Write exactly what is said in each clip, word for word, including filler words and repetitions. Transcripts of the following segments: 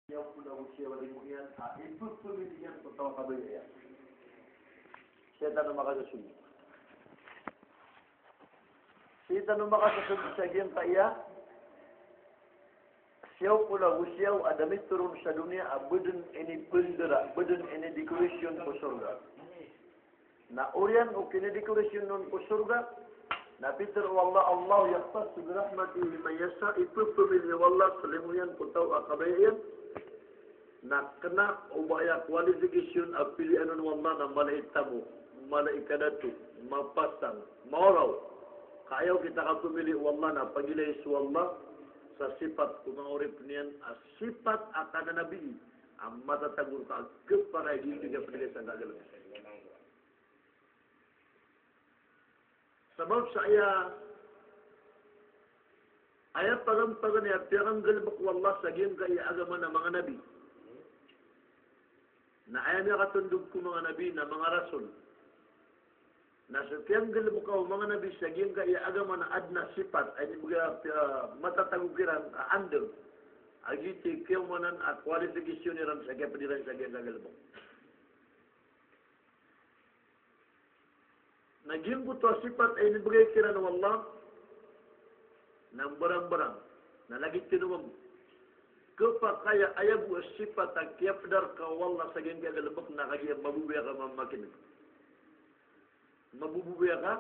Siyaw polo ago siyaw a limo iyan a ipepamili iyan ko taw a kabaya iyan. Sii tano makasosog. Sii tano makasosog sa giyangkaya siyaw polo ago siyaw a da mitoron sa doniya a beden ini pendera, beden ini decoration ko sorga. Na oriyan o kinidecoration on ko sorga, na pitharo o Allah, "Allahu yakhtassu bi rahmatihi man yasha," ipepamili o Allah sa limo iyan ko taw a kabaya iyan. Na kena o ba aya qualification a pilian on o Allah na mala i tamok, mala i kadato, mapasang, maoraw. Ka aya okit a kapamili o Allah na pagilay so Allah sa sipat ko manga oripen iyan a sipat a kananabi a matatago rka a kepakay a gii di kapagilay sangkai a galebek. Sabap sa aya, aya paganay a piyakanggalebek o Allah sa giyangkaya agama na manga nabi. Na aya miyakatondog ko manga nabi na manga rasul. Na so kiyanggalebeka o manga nabi sa giyangkaya agama na aden a sipat a inibegay a, ah, matatago kiran a andeg a giyoto i kiyaomanan a qualification iran sa kiyaped iran sa giyangkaya galebek. Na giyangkoto a sipat a inibegay kiran o Allah na mbarangbarang, na lagid tano mambo. Kepakay a aya bo a sipat a kiyapedar ka o Allah sa giyangkaya galebek na kagiya mabobaya ka mamakineg. Mabobaya ka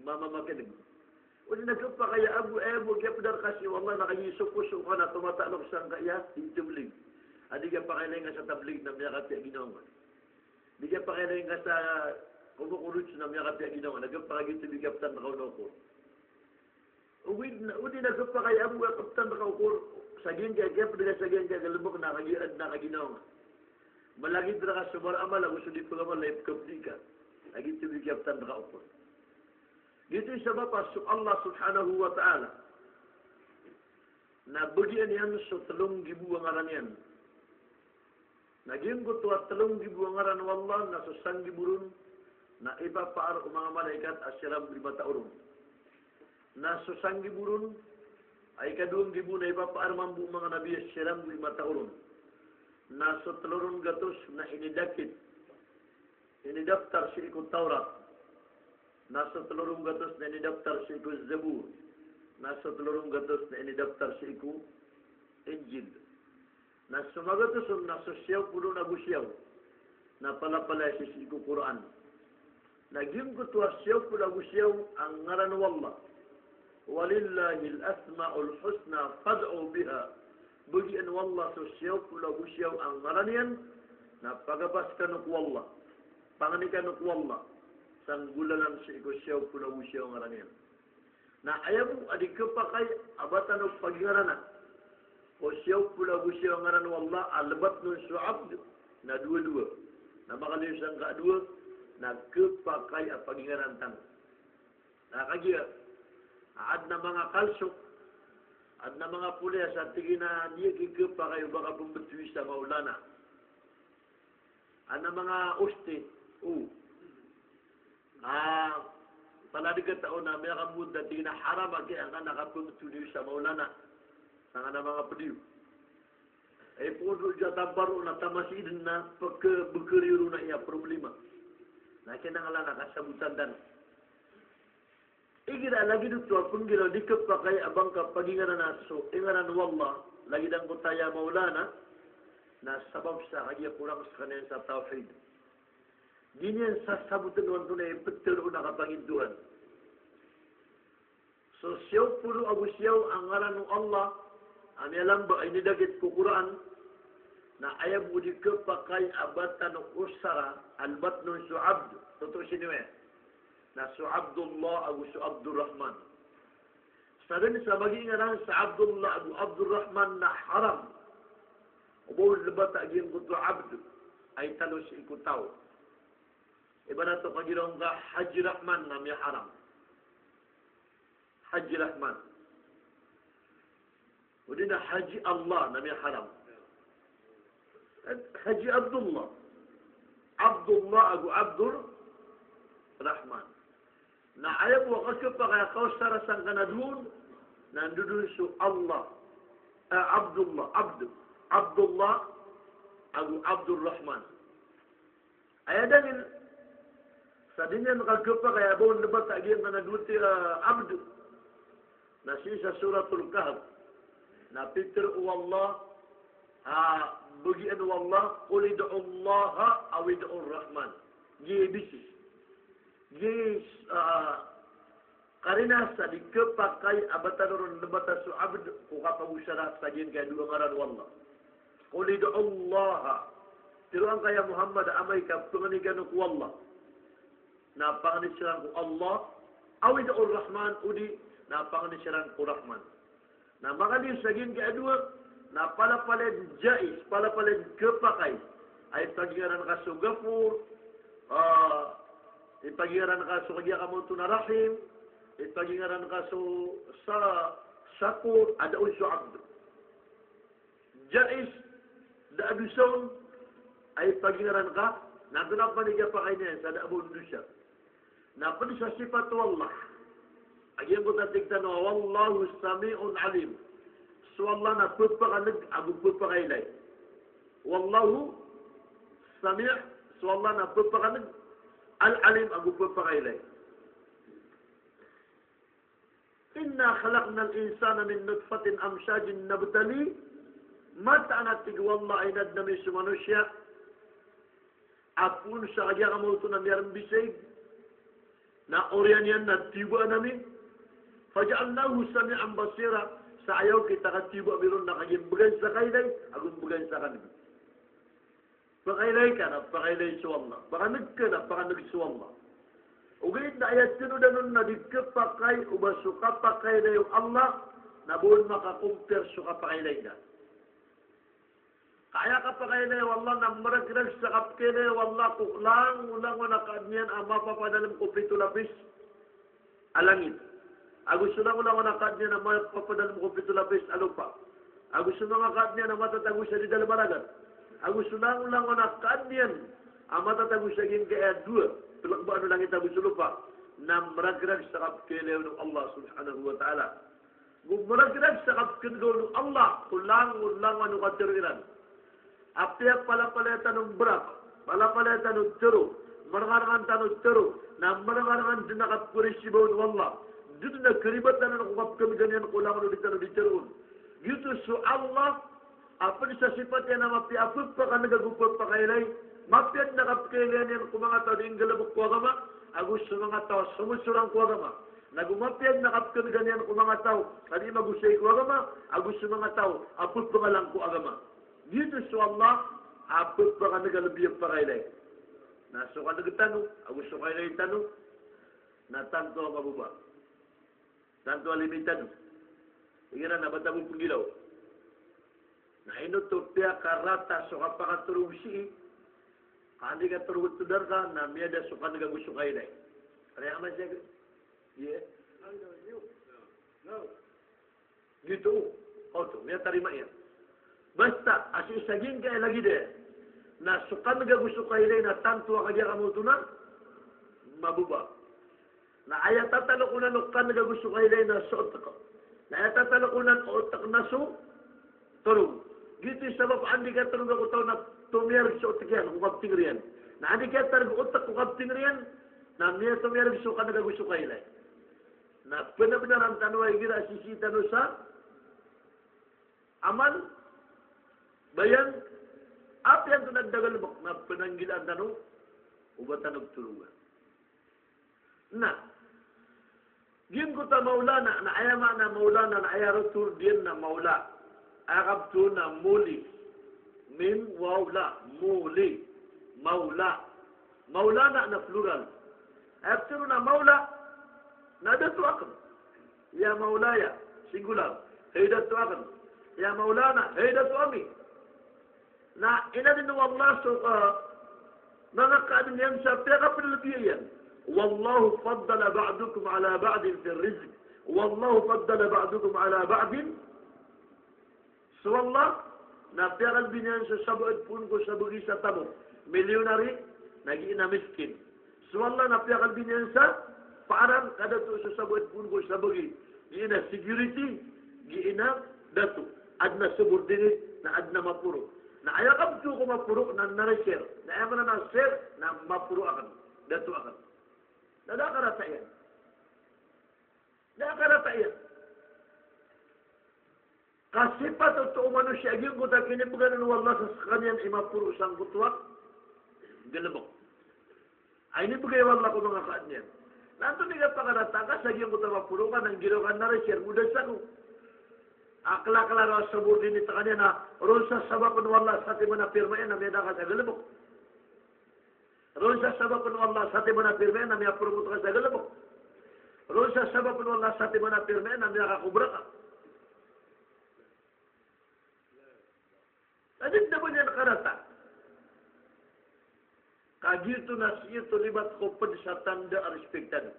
mamakineg. Odi na kepakay a aya bo, aya bo a kiyapedar ka sii o Allah na kagiya soposo ka na tomatalok sangkaya tablig. A di kapakay lagid ka sa tablig na miyakapiya ginawa ngka. Di kapakay lagid ka sa komokoroj na miyakapiya ginawa ngka. Na kepakay giyoto i kaptan ka o nokor. Odi na, odi na kepakay a aya bo a kaptan ka o kor sa giyangkaya, kiyaped ka sa giyangkaya galebek na kagiya aden a kaginawa ngka. Malagid rka so maramal ago so di pegamal na ipekaped ka. Lagid oto i kaptan ka o kor. Giyoto i sabap a so Allah subhanahu wa ta'ala na bagian iyan so telo nggibo a ngaran iyan. Na giyangkoto a telo nggibo a ngaran o Allah na so sanggibo ron na ipapaar o manga malaikat a siran bo i matao ron. Na so sanggibo ron a ikadowa nggibo na ipapaar mambo o manga nabi a siran bo i matao ron. Na so telo ron gatos na inidakit, inidaptar sii ko Tawrat. Na so telo ron gatos na inidaptar sii ko Zabur. Na so telo ron gatos na inidaptar sii ko Injil. Na so magatos on na so siyaw polo ago siyaw na palapalaya sii ko Qur'an. Na giyangkoto a siyaw polo ago siyaw a ngaran o Allah. "Walillahil asma'ul husna fad'uhu biha." Bagian o Allah so siyaw polo ago siyaw a ngaran iyan, na pagabas kano ko Allah. Pangni kano ko Allah sa nggolalan sii ko siyaw polo ago siyaw a ngaran iyan. Na aya bo a di kepakay a ba tano pagingarana ko siyaw polo ago siyaw a ngaran o Allah a lebat on so abd na dowa-dowa. Na makaliyo sangkai a dowa na kepakay a pagingaran tano. Na kagiya aden a manga kalso, aden a manga poliyas a tig iyan a di aki kepakay o ba ka pembetowi sa Maulana. Aden a manga oste, o. A, palad a katao na miyakambowat a tig iyan a haram aki angkanan a kapembetowi sa Maulana. Sangkanan a manga pediyo. Ay polo sa tamparo na tamasiid na pekebekeriyo ron a iya problema. Na kinanglan a kasabotan tano. Igira lagid oto a penggiraw di kepakay a ba ngka pagingarana so ingaran o Allah, lagid angkoto a ya Maulana, na sabap sa kagiya korang sekaniyan sa tawhid. Di niyan sasaboten o antonaa i petero na kapangintoan. So siyaw polo ago siyaw a ngaran o Allah a miyalamba a inidakit ko Qur'an, na aya bo di kepakay a ba tano osara a lebat on so abd, toto siniwe. Na so Abdullah ago so Abdurrahman. Sa den sa magingaran sa Abdullah ago Abdurrahman na haram. O ba on lebat a giyangkoto a abd a italo sii ko taw. Ibarat o kagiraw ngka Haji Rahman na miyaharam. Haji Rahman. Odi na Haji Allah na miyaharam. Haji Abdullah. Abdullah ago Abdur Rahman. Na aya bo a kakepakay a kaosara sangkanan a dowa on, na ndodon so Allah, eh, Abdullah, Abd. Abdullah ago Abdurrahman. Aya dangin sa di niyan kagpakay a ba on lebat a giyangkanan a dowa ti, ah, abd. Na sii sa Suratul Kahf na pitharo o Allah, ah, bagian o Allah, "Qul ud'ullaha aw ud'ur Rahman." Giya bisis. Giya, ah, karina sa di kepakay a ba tano ron lebata so abd ko kapagosara sa giyangkaya dowa ngaran o Allah. "Qul ud'ullaha." Tero angka ya Muhammad a amay ka pangni kano ko Allah, na pangni siran ko Allah, "aw ud'ur Rahman," odi na pangni siran ko Rahman. Na makaliyo sa giyangkaya dowa, na palapalaya jais, palapalaya kepakay a ipagingaran ka so Ghafur, ah, ipagingaran ka so kagiya ka maoto na Rahim, ipagingaran ka so sa, Shakur, a da on so abd. Jais, da a dosa on a ipagingaran ka, na antonaa pman i kiyapakay niyan sa da a ba on dosa. Na ped sa sipat o Allah a giyangkoto a tig tano a "Wallahu sami'un alim." So Allah na pepakaneg ago pepakailay. "Wallahu sami'," so Allah na pepakaneg, "al-alim," ago pepakailay. "Inna khalaqnal insana min nutfatin amshajin nabtalihi." Mataan a tig o Allah a inadn ami so manosiya a poon sa kagiya ka maoto na miyarembisayg, na oriyan iyan na tiyobaan ami. "Faja'alnahu sami'an basira." Sa aya okit a katiyoba ami ron na kagiya mbegan sa kailay ago mbegan sa kaneg. Pakailay ka na pakailay so Allah. Pakaneg ka na pakaneg so Allah. Ogaid na aya tinodan on na di kepakay o ba so kapakailay o Allah na ba on maka-compare so kapakailay na. Ka aya kapakailay o Allah na meregreg sa kapakailay o Allah ko langolangon a kaadn iyan a mapapadalem ko pito lapis a langit. Ago so langolangon a kaadn iyan a mapapadalem ko pito lapis a lopa. Ago so manga kaadn iyan a matatago sa di dalem a ragat. Ago so langolangon a kaadn iyan a matatago sa giyangkaya dowa pelekbaan o langit ago so lopa. Na meregreg sa kapakailay o Allah subhanahu wa ta'ala. Go meregreg sa kapakanegan o Allah ko langolangon o katero iran. Apiya palapalaya tano mberaka, palapalaya tano tero, merengarengan tano tero, na merengarengan den a kaperisibaon o Allah, den a keribatan ko kapakanegan iyan ko langon o di tano di teroon. Giyoto so Allah a ped sa sipat iyan a mapiya a pepakaneg ago pepakailay, mapiya den a kapakailay niyan ko manga taw a di nggalebek ko agama, ago so manga taw a somosorang ko agama. Na go mapiya den a kapakanegan iyan ko manga taw a di magosay ko agama, ago so manga taw a pepengalang ko agama. Giyoto so Allah a pepakaneg a lebi a pakailay. Na so kaneg tano ago so kailay tano na tanto a mababa. Tanto a limitado. Igira na ba tano penggilaw. Na ino oto piyakarata so kapakatorog sii, ka an di katorog oto darka, na miyada so kaneg ago so kailay. Ari ama siya. Iya. Giyoto, oto, miyatarima iyan. Basta a sii sa giyangkaya lagid iyan na so kaneg ago so kailay na tanto a kagiya ka maoto na mababa. Na aya tatalok onan o kaneg ago so kailay na so otek. Na aya tatalok onan o otek na so torog. Giyoto i sabap a an di katorog ko taw na tomiyareg so otek iyan ko kaptinger iyan. Na an di katareg o otek ko kaptinger iyan, na miyatomiyareg so kaneg ago so kailay. Na benar-benaran tano a igira sisii tano sa amal, bayan, apiya antonaa i dagalebek na penanggilaan tano o ba tano petoroga. Na giyangkoto a Maulana, na aya maana Maulana, na aya roo toroden na Maula. Aya kaptoro na Moli. Mim, waw, la, Moli. Maula. Maulana na plural. Aya petero na Maula na dato aken. Ya Maulaya, singular. Hay dato aken. Ya Maulana, hay dato ami. Na inadn o Allah so, ah, manga kaadn iyan sa piyakapelbiya iyan. "Wallahu faddala ba'dakum ala ba'din fir rizq. Wallahu faddala ba'dakum ala ba'din." So Allah na piyakalbi niyan so sabaad poon ko sabagi sa tamok. Milyonary, na giya na miskin. So Allah na piyakalbi niyan sa paaran, kadato so sabaad poon ko sabagi. Giya na security, giya na dato. Adn a subordinate, na adn a maporo. Na aya kabto ko maporo na narasir. Na aya maana na sir, na maporo akn. Dato akn. Na da a karata iyan. Da a karata iyan. Ka sipat oto o manosiya a giyangkoto a kinibgan o Allah sa skaniyan i maporo sangkoto a galbk. Ay, inibgay o Allah ko manga kaadn iyan. Na antonaa i kapakarata ka sa giyangkoto a maporo ka na nggiraw ka na narasir, godas ako. A klakla ron a subordinate ka niyan na ron sa sabapn o Allah sa timan a pirma iyan na miyada ka sa galbk. Ron sa sabapn o Allah sa timan a pirma iyan na miyapromote ka sa galbk. Ron sa sabapn o Allah sa timan a pirma iyan na miyakakobra ka. Adn a ba niyan karata. Ka giyoto na sii oto libat ko pd sa tanda a respectado.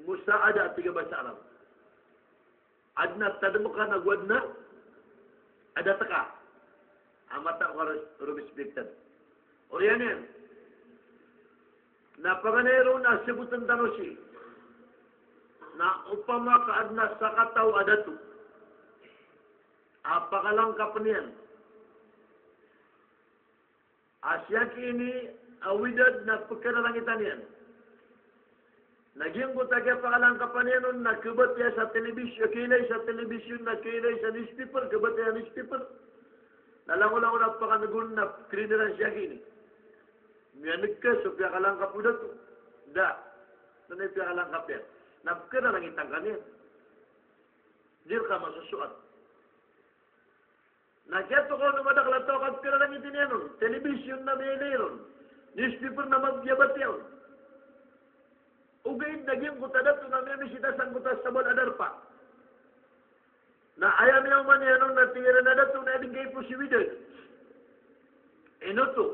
Musaada a tig a basa Arab. Adn a tadm ka nago adn a adat ka a matao ka ro-, respectado. Oriyan iyan. Na paganay ron a sabotn tano sii na opama ka adn a sakataw a dato a pakalangkapn iyan a siyaki ini a widad na pkhararangitan iyan. Na giyangkoto a kiyapakalangkapan iyan on na khabatiya sa telebisyon, kailay sa telebisyon, na kailay sa newspaper, khabatiya sa newspaper. Na langolangon a pakan'g on na krinera siyaki ini. Miyan'g ka so piyakalangkap o dato. Da. Antonaa i piyakalangkap iyan? Na pkhararangitan ka niyan. Di rka masosoat. Na kiyatokawan o madakl a taw a kapkhararangiti niyan on, telebisyon na miyailay ron, newspaper na mabiyabatiya on. Ogaid na giyangkoto a dato na miyamisita sangkoto a sabal a darpa. Na aya miyaoma niyan on na tig iran a dato na aya dn kaiposi widad. Ino oto?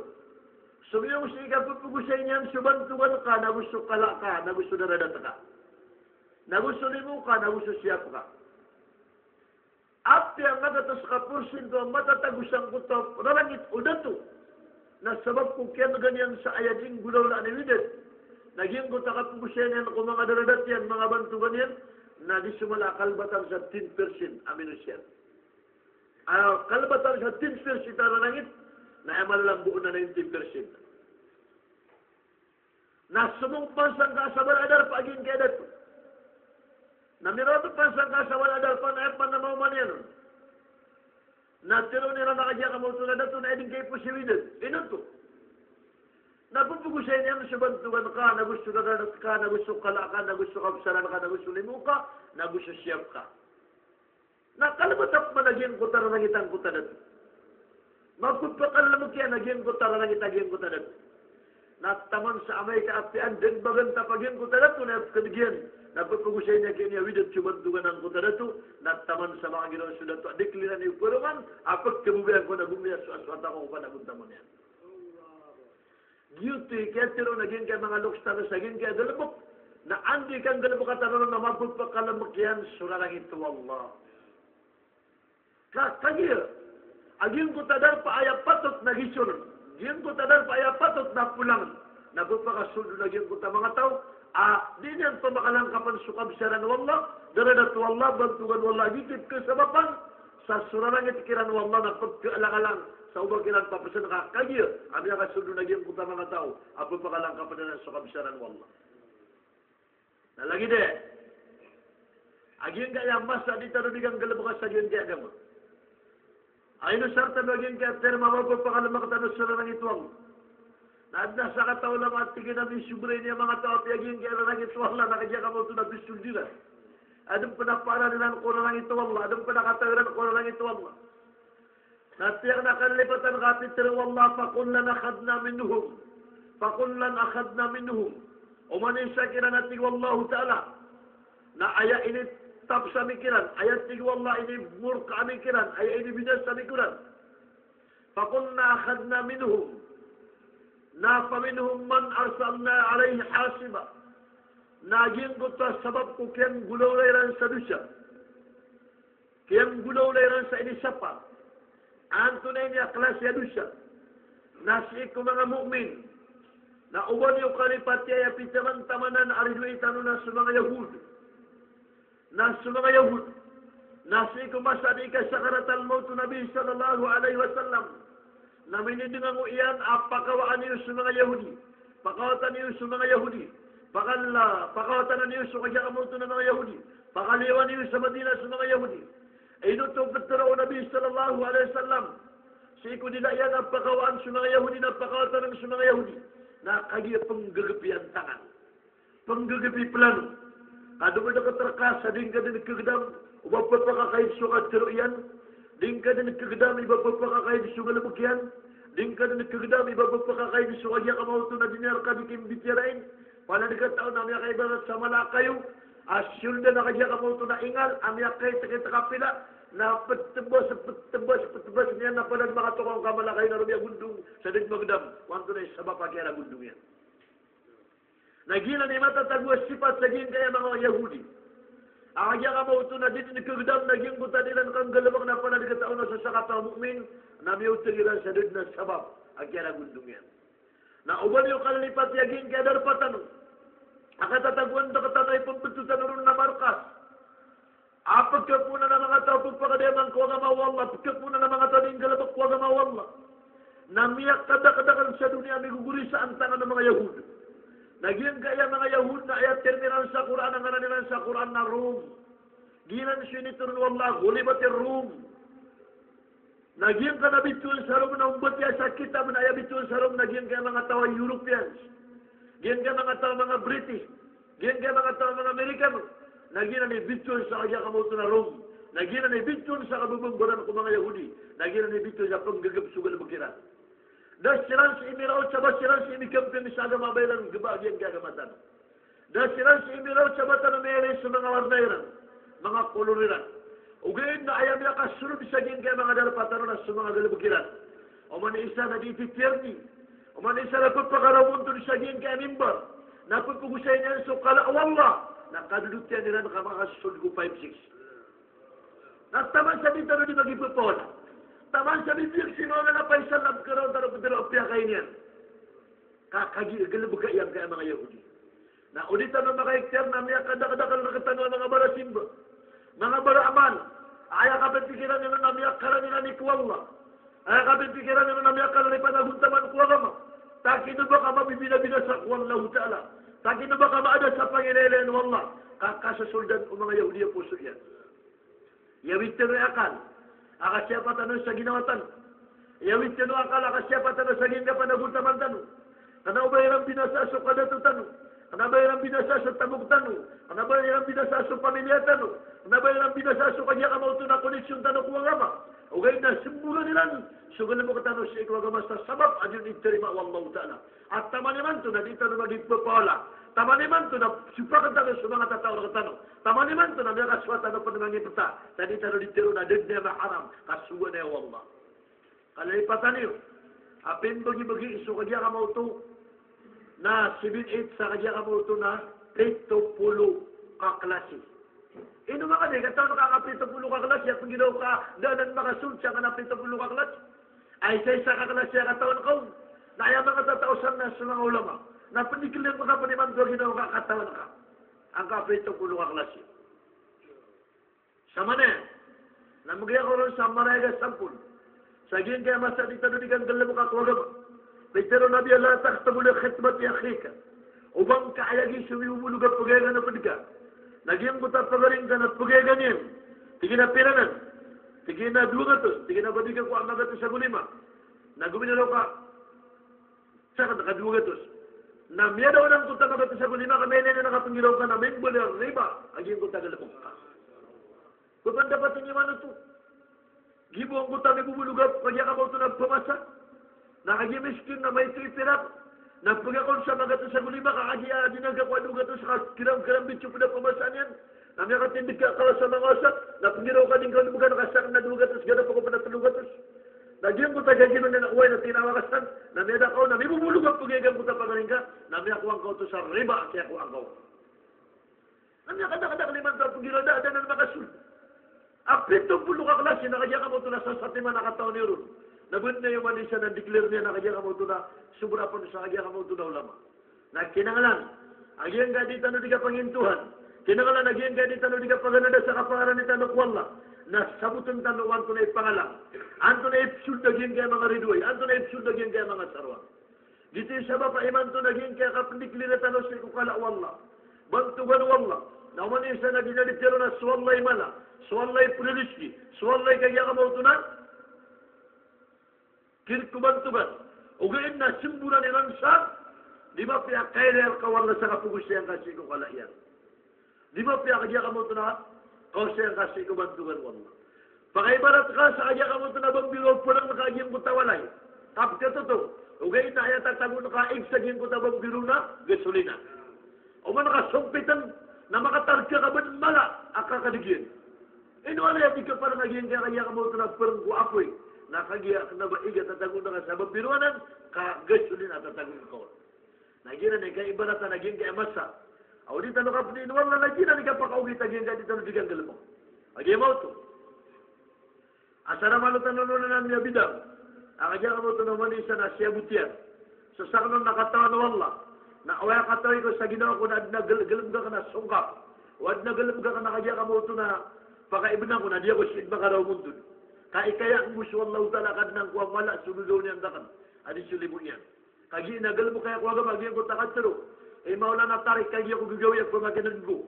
Somiyong sii ka pphagosay niyan so bantogan ka, nago so kala ka, nago so daradat ka, nago so limo ka, nago so siyap ka. Apiya magatos ka porsinto a matatago sangkoto a rarangit o dato na sabap ko kiyan'ga niyan sa aya dii nggolawlaan i widad, na giyangkoto a kapgosayan iyan ko manga daradat iyan, manga bantogan iyan, na di somala a kalbatan sa ten percent a minosiyan. A kalbatan sa ten percent a rarangit, na aya malalambo on na ninety percent. Na somong pman sangkai a sabal a darpa a giyangkaya dato. Na mirawat pman sangkai a sabal a darpa na aya pman a maoma niyan on. Na tharoon iran a kagiya ka maoto na dato na aya dn kaiposi widad. Ino oto? Na pphagosay niyan so bantogan ka, nago so daradat ka, nago so kala ka, nago so kabsaran ka, nago so limo ka, nago so siyap ka. Na kalbata pman a giyangkoto a rarangit angkoto a dato. Mapphakalalmk iyan a giyangkoto a rarangit a giyangkoto a dato. Na taman sa amay ka apiya dn ba gantap a giyangkoto a dato na aya pkhan'g iyan, na pphagosay niyan ki ini a widad so bantogan angkoto a dato, na taman sa manga ginawa so dato a di kliran i operongan, a pkhababayaan ko na gomiya so asoat ako ko panagontaman iyan. Giyoto i kiyatharo on a giyangkaya manga loks tano sa giyangkaya galbk. Na anda i kanggalbka tano ron na mapphakalalmk iyan so rarangit o Allah. Ka, kagiya a giyangkoto a darpa aya patot na gisoron, giyangkoto a darpa aya patot na polangn, na pphakasold on a giyangkoto a manga taw a di niyan pamakalangkapan so kabsaran o Allah, daradat o Allah, bantogan o Allah, giyoto i pkhasabapan sa so rarangit kiran o Allah na pkhalakalang sa oba kiran papsn ka, kagiya a miyakasold on a giyangkoto a manga taw a pphakakalangkapan iran so kabsaran o Allah. Na lagid aya a giyangkaya masa di tano di kanggalbka sa giyangkaya agama. Ino sarta a giyangkaya term a mapphakalalmk tano so rarangit o Allah. Na adn a sakataw a ulama a tig iyan a misobra ini a manga taw apiya giyangkaya rarangit o Allah na kagiya ka maoto na pisold iran. Adn pn a paran iran ko rarangit o Allah, adn pn a kataw iran ko rarangit o Allah. Na tiyak na kalipatan ka a pitharo o Allah, "Fakullan akhadna minhum. Fakullan akhadna minhum." Oman i isa kiran a tig o Allahu Ta'ala. Na aya initapsa ami kiran, aya tig o Allah inimorka ami kiran, aya inibinasa ami kiran. Fakullan akhadna minhum. Na faminhum man arsalna alayhi hasiba. Na giyangkoto a sabap ko kiyanggolawla iran sa dosa. Kiyanggolawla iran sa inisapa. Antonaa ini a klasi a dosa? Na sii ko manga mu'min. Na oba niyo kalipati aya pitaman-tamanan a ridoay tano na so manga Yahud. Na so manga Yahud. Na sii ko masa di kasakaratal mawt o Nabi sallallahu alaihi wasallam, na minidngan o iyan a pakawaan iyo so manga Yahudi, pakawatan iyo so manga Yahudi, pakala, pakawatan iyo so kagiya ka mawto na manga Yahudi, pakaliyawan iyo sa Madina so manga Yahudi. Ino oto pitharo o Nabi sallallahu alaihi wasallam? Sii ko dila iyan a pakawaan so manga Yahudi na pakawatan so manga Yahudi, na kagiya pnggagapi antangan, pnggagapi plano. Ka domadkt rka sa di ngka dn kagdam o ba pphakakaid so katharo iyan, di ngka dn kagdam i ba pphakakaid so galbk iyan, di ngka dn kagdam i ba pphakakaid so kagiya ka mawto na di niyan rka di kimbitiyarai. Palad ka taw na miyakaibarat sa Malakayo a siyold a kagiya ka mawto na ingal a miyakaitkit ka pila, na ptbas, ptbas, ptbas niyan na palad makatokaw ka Malakayo na roo miyagondong sa di magdam. Antonaa i sabap a kiyaragondong iyan? Na giyanan i matatago a sipat sa giyangkaya manga Yahudi a kagiya ka mawto na di dn kagdam na giyangkoto a di iran kanggalbk na palad ka taw na sa sakataw a mu'min, na miyaotd iran sa da dn a sabap a kiyaragondong iyan. Na oba niyo kalilipati a giyangkaya darpa tano a katatagoan rktano i pmbtowan tano ron na markas a pkhapoon a manga taw a pphakadayaman ko agama o Allah, pkhapoon a manga taw a di nggalbk ko agama o Allah, na miyakadakdakl sa doniya a migogori sa antangan o manga Yahud. Na giyangkaya manga Yahud na aya term iran sa Qur'an, a ngaran iran sa Qur'an na Rum. Giyanan so initoron o Allah, ghulibatir Rum. Na giyangkaya bitowan sa Rom na ombatiya sa kitab na aya bitowan sa Rom na giyangkaya manga taw a Europeans, giyangkaya manga taw a manga British, giyangkaya manga taw a manga Amerikano. Na giyanan i bitowan sa kagiya ka mawto na Rom. Na giyanan i bitowan sa kababambaran ko manga Yahudi. Na giyanan i bitowan sa pnggagp so galbk iran. Da siran sii miraot sa ba siran sii mikamping sa agama a ba iran gba giyangkaya agama tano. Da siran sii miraot sa ba tano miyailay so manga warna iran, manga kolor iran. Ogaid na aya miyakasold sa giyangkaya manga darpa tano na so manga galbk iran. Oman i isa na di titiyarni, oman i isa na pphakaramontod sa giyangkaya mimbar, na pphagosay niyan so kala o Allah, na kadodot iyan iran ka makasold ko five six. Na taman sa di tano di magipapawala, taman sa di biyak sino na paisal na pkaraw tano pdaro a piyakainiyan. Ka kagiya galbk iyan kaya manga Yahudi. Na o di tano makaikhtiyar na miyakadakdakl rktano a manga barasimba, manga baraamal. Aya kappikiran iran na miyakaran iran i ko Allah. Aya kappikiran iran na miyakaran i panagontaman ko agama. Takino ba ka mabibinabinasa ko Allahu Ta'ala? Takino ba ka maada sa pangilaylayan o Allah? Ka kasosoldan o manga Yahudi a poso iyan. Iyawit tano i akal a kasiyapa tano sa ginawa tano. Iyawit tano i akal a kasiyapa tano sa giyangkaya panagontaman tano. Kna o ba iran binasa so kadato tano, kna o ba iran binasa so tamok tano, kna o ba iran binasa so pamilya tano, kna o ba iran binasa so kagiya ka mawto na koneksyon tano ko agama. Ogaid na smbolan iran so galbk tano sii ko agama sa sabap a di on itarima o Allahu Ta'ala. A taman imanto na di tano magipapawala. Taman imanto na sopakn tano so manga tataw rktano. Taman imanto na miyakasowa tano pn mangipta. Na di tano di tero na da dn a maharam ka sogoan iyan o Allah. Kalilipatan iyo a pimbagibagi so kagiya ka mawto na seven eight sa kagiya ka mawto na pito polo ka klasi. Ino makaday ka taw ka pito polo ka klasi a pnggiraw ka da dn makasold sa ka na pito polo ka klasi? Ay, sa isa ka klasi a katawan ka on. Na aya manga tataw san na so manga ulama na pndikiln ka pn imanto a ginawa ka, katawan ka angka pito polo ka klasi. Samanaya na mgaya ko ron sa marayag a sampol sa giyangkaya masa di tano di kanggalbka ko agama. Pitharo o Nabi a, "La takhtab li khitbati akhika." O ba ngka ayagi so mibobolog a pgayagan a pd ka. Na giyangkoto a pagaring ka na pgayagan iyan. Tig iyan a pira nan? Tig iyan a dowa gatos. Tig iyan a ba di ka kowa magatos ago lima? Na gominiraw ka sa ka dowa gatos. Na miyada on angkoto a magatos ago lima ka miyailay na kapnggiraw ka na mimbaloy a riba a giyangkoto a galbk ka. Ba pandapat iyan manoto? Giya bo angkoto a mibobolog a kagiya ka mawto na pmasa na kagiya miskin na maito i pirak, na pgakon sa magatos ago lima ka kagiya di na ngka kowa dowa gatos ka kiram-kiram bitso pd a pmasa niyan. Na miyakatindg ka kala sa manga wasa, na pnggiraw ka di ngka on bgan ka sa kna dowa gatos, gada pkopn a tlo gatos. Na giyangkoto a gagino niyan a oway na tinawa ka san, na miyada ka on na mibobolog a pgayagan angkoto a pagaring ka, na miyakowa ngka oto sa riba a kiyakowa ngka on. Na miyakadakdakl imanto a pnggiraw da, da nan makasold a pito polo ka klasi na kagiya ka mawto na sa satiman a katawan iyo ron. Na bn iyo man isa na declare niyan a kagiya ka mawto na sobra pn sa kagiya ka mawto na ulama. Na kinanglan a giyangkaya di tano di kapangintohan. Kinanglan a giyangkaya di tano di kapaganada sa kapangarani tano ko Allah. Na sabotn tano o antonaa i pangalang, antonaa i pzold a giyangkaya manga ridoay, antonaa i pzold a giyangkaya manga saroang. Giyoto i sabap a imanto na giyangkaya kapndiklir tano sii ko kala o Allah, bantogan o Allah. Na oman i isa na di niyan di tharoon a so Allah i mala, so Allah i pnriski, so Allah i kagiya ka maoto na kirkbantogan. Ogaid na smbor iran sa di mapiya a kailay rka o Allah sa kapagosayan ka sii ko kala iyan. Di mapiya a kagiya ka maoto na kaosayan ka sii ko bantogan o Allah. Pakaibarat ka sa kagiya ka maoto na bambiro a pdng ka a giyangkoto a walay. Kapkatoto. Ogaid na aya tatagoon ka a ig sa giyangkoto a bambiro na gasolina. Oman ka sompitn na makatarga ka bn mala a kakadg iyan. Ino walay a di kapar na giyangkaya kagiya ka maoto na pdng ko apoy. Na kagiya kna ba ig a tatagoon ka sa bambiro anan ka gasolina a tatagoon ka on. Na giyanan i kaibaratan a giyangkaya masa a o di tano kapdi ino walay, na giyanan i kapakaogit a giyangkaya di tano di kanggalbk. Kagiya maoto. Asar a malo tano on na miyabidang a kagiya ka maoto na oman i isa na siyabot iyan. So sakn on na katawan o Allah na aya katawi ko sa ginawa ko na adn a gal-, galbk akn a songkap. O adn a galbk akn a kagiya ka maoto na pakaibnan ko na di ako sii dn makaraw montod. Ka ikaya akn bo so Allahu Ta'ala a Kadnan ko a mala so gagawii niyan rakn a di so limo niyan. Kagiya na galbk aya ko agama, giyangkoto a katharo i Maulana Tariq, kagiya ko gagawii a pamakin'g ko.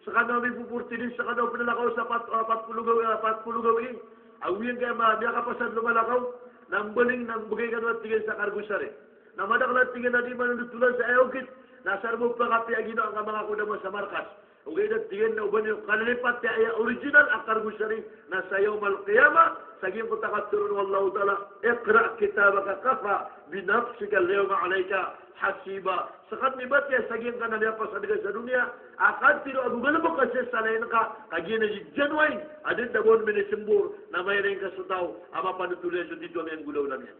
Skano a mipoportidin, skano a pnlakaw sa pat, ah, pat polo gawii, ah, pat polo gawii. Ago giyangkaya ma, miyakapasad lomalakaw, na mbaling, na mbgay kano a tig iyan sa kargo sari. Na madakl a tig iyan a di manondotolan sa aya okit, na asar bo pakapiya ginawa ngka manga kodama sa markas. Ogaid na tig iyan na o ba niyo kalilipat aya original a kargo sari na sa yawmal qiyamah, sa giyangkoto a katharo o Allahu Ta'ala, "Iqra' kitabaka kafa bi nafsika al-yawma 'alayka hasiba." Skaniyan ba tiya sa giyangkanan a miyapasad ka sa doniya a katharo a gogalbk ka sii sa lain ka, kagiya na di genuine, a di taboon minismbor, na mailay ngka so taw a mapanotol iyan so titho a miyanggolawla niyan.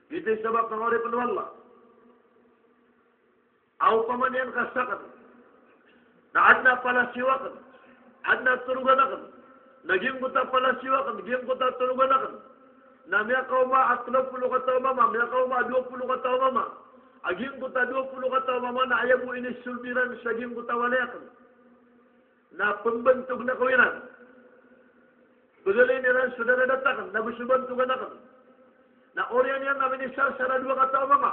Giyoto i sabap a manga oripn o Allah. Aw pamaniyan ka sakn na adn a palasiyo akn, adn a torogan akn, na giyangkoto a palasiyo akn, giyangkoto a torogan akn na miyakaoma a tlo polo kataw a mama, miyakaoma a dowa polo kataw a mama. A giyangkoto a dowa polo kataw a mama na aya bo inisold iran sa giyangkoto a walay akn na pmbantogn ako iran. Pgalayn iran so daradat akn, na bo so bantogan akn. Na oriyan iyan na minisarsar a dowa kataw a mama.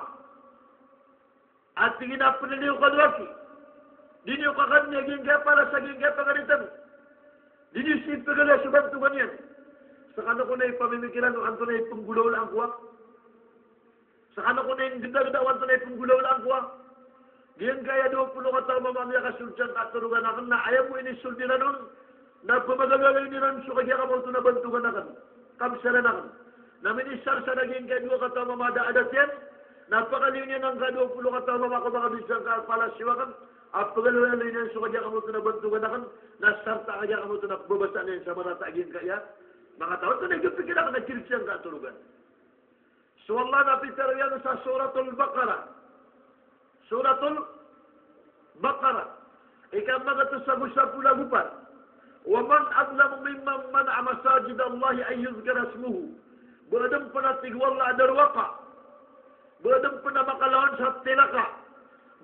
A tig iyan a pnliyo ka dowa ki. Di niyo kakadn a giyangkaya paras a giyangkaya pagari tano. Di niyo sii pgalayn so bantogan iyan. Skano kon a ipamimikiran o antonaa i pnggolawlaan ko a. Skano kon a inggdagda o antonaa i pnggolawlaan ko a. Giyangkaya dowa polo kataw a mama a miyakasold sangka a torogan akn na aya bo inisold iran on na pmagagalayn iran so kagiya ka maoto na bantogan akn, kabsalan akn. Na minisarsar a giyangkaya dowa kataw a mama a da a adat iyan, na pkaliyo niyan angka dowa polo kataw a mama ko manga bidsa angka palasiyo akn, a pkaliyo niyan so kagiya ka maoto na bantogan akn, na sarta a kagiya ka maoto na pmbabasaan iyan sa marata a giyangkaya manga taw. Antonaa i kapikir akn a kirisiyan ka a torogan. So Allah na pitharo iyan sa Suratul Baqarah. Suratul Baqarah. Ika magatos ago sapolo ago pat. "Wa man azlamu mimman mana'a masajidallahi an yuzkara ismuhu." Ba adn pn a tig o Allah a darowaka. Ba adn pn a makalawan sa tilaka.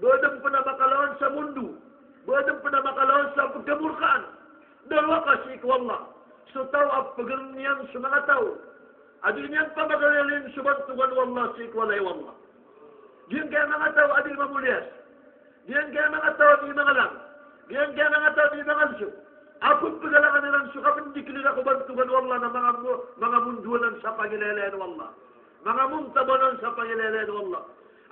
Ba adn pn a makalawan sa mondo. Ba adn pn a makalawan sa pkhamorkaan. Darowaka sii ko Allah so taw a pgr iyan so manga taw a di niyan pamagalayn so bantogan o Allah sii ko walay o Allah. Giyangkaya manga taw a di mamoliyas. Giyangkaya manga taw a di mangalang. Giyangkaya manga taw a di mangalso. A pphagalakan iran so kapndiklir ko bantogan o Allah na manga mo-, manga mondowanan sa pangilaylayan o Allah. Manga montabanan sa pangilaylayan o Allah.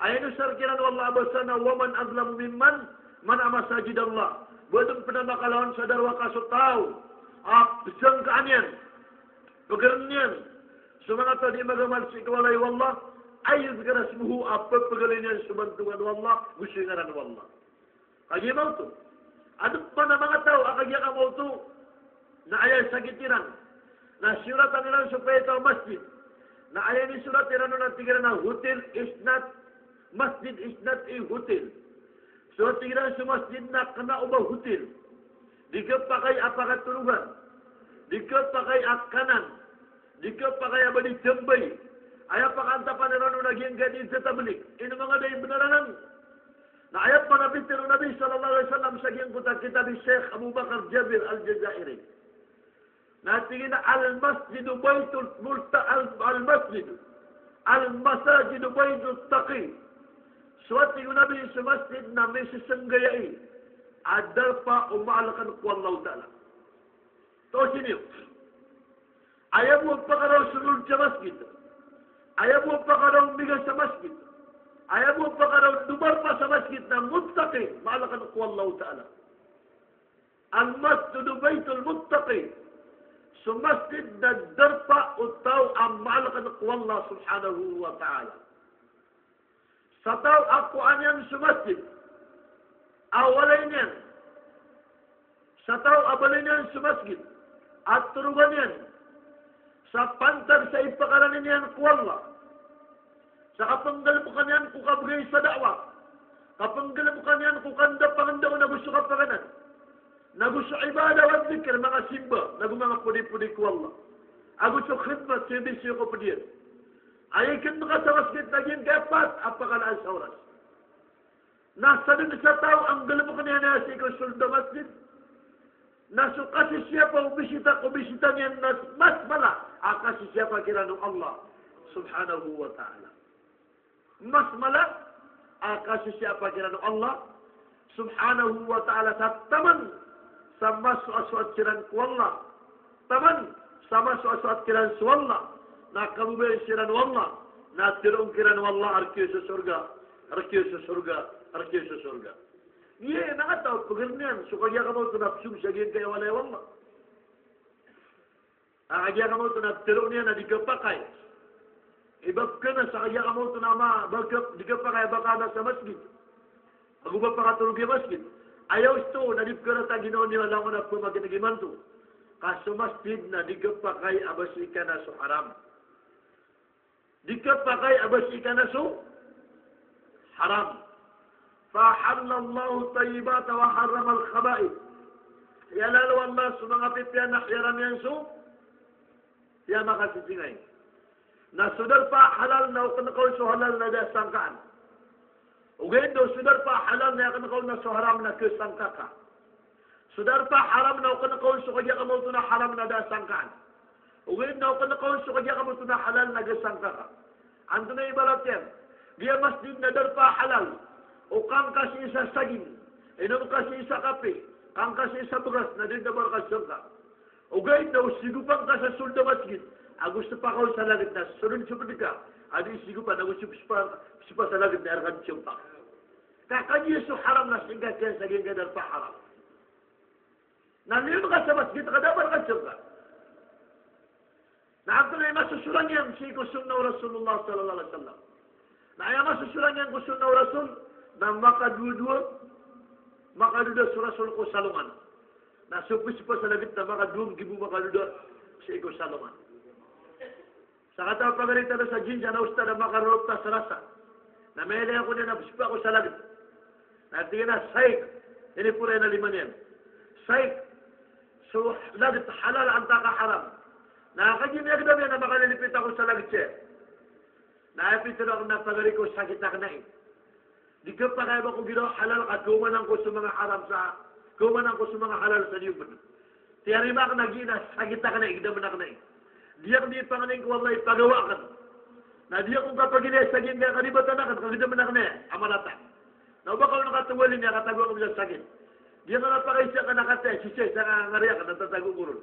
Aya inosar kiran o Allah a basa na, "Wa man azlamu mimman mana'a masajidallah." Ba adn pn a makalawan sa darowaka so taw a pzangkaan iyan, pgr iyan so manga taw a di magamal sii ko walay o Allah, an yuzkara ismuhu, a pphagalayn iyan so bantogan o Allah, go so ingaran o Allah. Kagiya maoto. Adn pn a manga taw a kagiya ka maoto na aya sakit iran na siyoratan iran so paitaw a masjid. Na aya inisorat iran on na tig iran a hotel is not, masjid is not a hotel. So tig iran so masjid na kna o ba hotel. Di kapakay a pakatorogan. Di kapakay a kanan. Di kapakay a ba di tambay. Aya pakaantapan iran on na giyangkaya di sa tablig. Ino manga da i bnar anan. Na aya pn a pitharo o Nabi sallallahu alaihi wasallam sa giyangkoto a kitab i Sheikh Abu Bakar Jabir Al-Jazairi. Na tig iyan a al-masjidu baytul multa-, al-, al-masjidu, al-masajidu baytul taqi. So, a tig o Nabi, so masjid na misisnggayai a darpa o maalkan ko Allahu Ta'ala. Toos iyo. Aya bo a pakaraw so lolod sa masjid. Aya bo a pakaraw miga sa masjid. Aya bo a pakaraw domarpa sa masjid na muttaqi, maalkan ko Allahu Ta'ala. Al-masjidu baytul muttaqi. So masjid na darpa o taw a maalkan ko Allah subhanahu wa ta'ala. Sa taw a kowaan iyan so masjid, a walay niyan. Sa taw a baloy niyan so masjid, a torogan iyan sa pantag sa ipakarani niyan ko Allah, sa kapnggalbka niyan ko kabgay sa da'wah, kapnggalbka niyan ko kanda pangndao nago so kapakanan, nago so ibadah wa dhikr, manga simba, nago manga podi-podi ko Allah, ago so khidmat, so ibisiyo ko podiyan. Aya ikndka sa masjid na giyangkaya pat a pakalaan sa oras. Na sadn sa taw a nggalbkn iyan a sii ko sold a masjid, na so kasisiyapa o bisita ko bisita niyan na mas mala a kasisiyapa kiran o Allah subhanahu wa ta'ala. Mas mala a kasisiyapa kiran o Allah subhanahu wa ta'ala sa taman sa masoasoat siran ko Allah. Taman sa masoasoat kiran so Allah, na kababayaan siran o Allah, na tharoon kiran o Allah a rk iyo so sorga, rk iyo so sorga, rk iyo so sorga. Iyan a kataw, pagr niyan so kagiya kamaoto na psong sa giyangkaya walay o Allah. A kagiya kamaoto na tharoon iyan a di kapakay. Iba pkana sa kagiya kamaoto na ma, ba ka, di kapakay a ba ka na sa masjid. Ago ba pakatorog i masjid. Aya osto na di pkana ta ginawa niyo a langon a pmakineg imanto. Ka so masjid na di kapakay a ba sii kana so haram. Di kapakay a ba sii kana so haram. Fa ahallallahu tayyibati wa harramal khaba'ith. Iyalal o Allah so manga pipiya na iyaram iyan so piya makasisingay. Na so darpa a halal na o kn ka on so halal na da sangkaan. Ogaid na so darpa a halal na aya kn ka on na so haram na khasangka ka. So darpa a haram na o kn ka on so kagiya kamaoto na haram na da sangkaan. Ogaid na o kn ka on so kagiya kamaoto na halal na khasangka ka. Antonaa i ibarat iyan? Giya masjid na darpa a halal, o kangka sii sa saging, inom ka sii sa kape, kangka sii sa bgas, na di da ba rka sangka. Ogaid na o sigopan ka sa sold a masjid, ago spa ka on sa lagid na sold so pd ka, a di sigopan, ago spa, spa sa lagid na rk sangka. Ka kagiya so haram na singkat iyan sa giyangkaya darpa a haram. Na liyon ka sa masjid, ka da ba rk sangka. Na antonaa i masosorang iyan sii ko sunnah o Rasulullah sallallahu alaihi wasallam? Na aya masosorang iyan ko sunnah o Rasul na makadowa-dowa, makadowa so Rasul ko salongan. Na so pspa sa lagid na makadowa nggibo makadowa sii ko salongan. Sakataw a pagari tano sa jinja na ustad a makarorot a sa rasa. Na mailay ako niyan a pspa ako sa lagid. Na tig iyan a, "Shaykh, inipoon iyan a lima niyan. Shaykh, so lagid halal antaa ka haram?" Na kagiya miyagdam iyan a makalilipit ako sa lagid saya. Na aya pitharo akn a pagari ko, sakit akn ai. Di kapakay a ba ko giraw a halal ka kaomanan ko so manga haram sa, kaomanan ko so manga halal sa di oman. Tiyarima akn a giya na sakit akn ai, gdam akn ai. Di akn di pangnin ko Allah i pagawa akn. Na di akn kapagilaya sa giyangkaya kalibatan akn, ka gdam akn ai a marata. Na o ba ka on katawali niyan a katago akn sa sakit. Di akn kapakaisa akn a kataya, sisay sa ngari akn na tatago ko ron.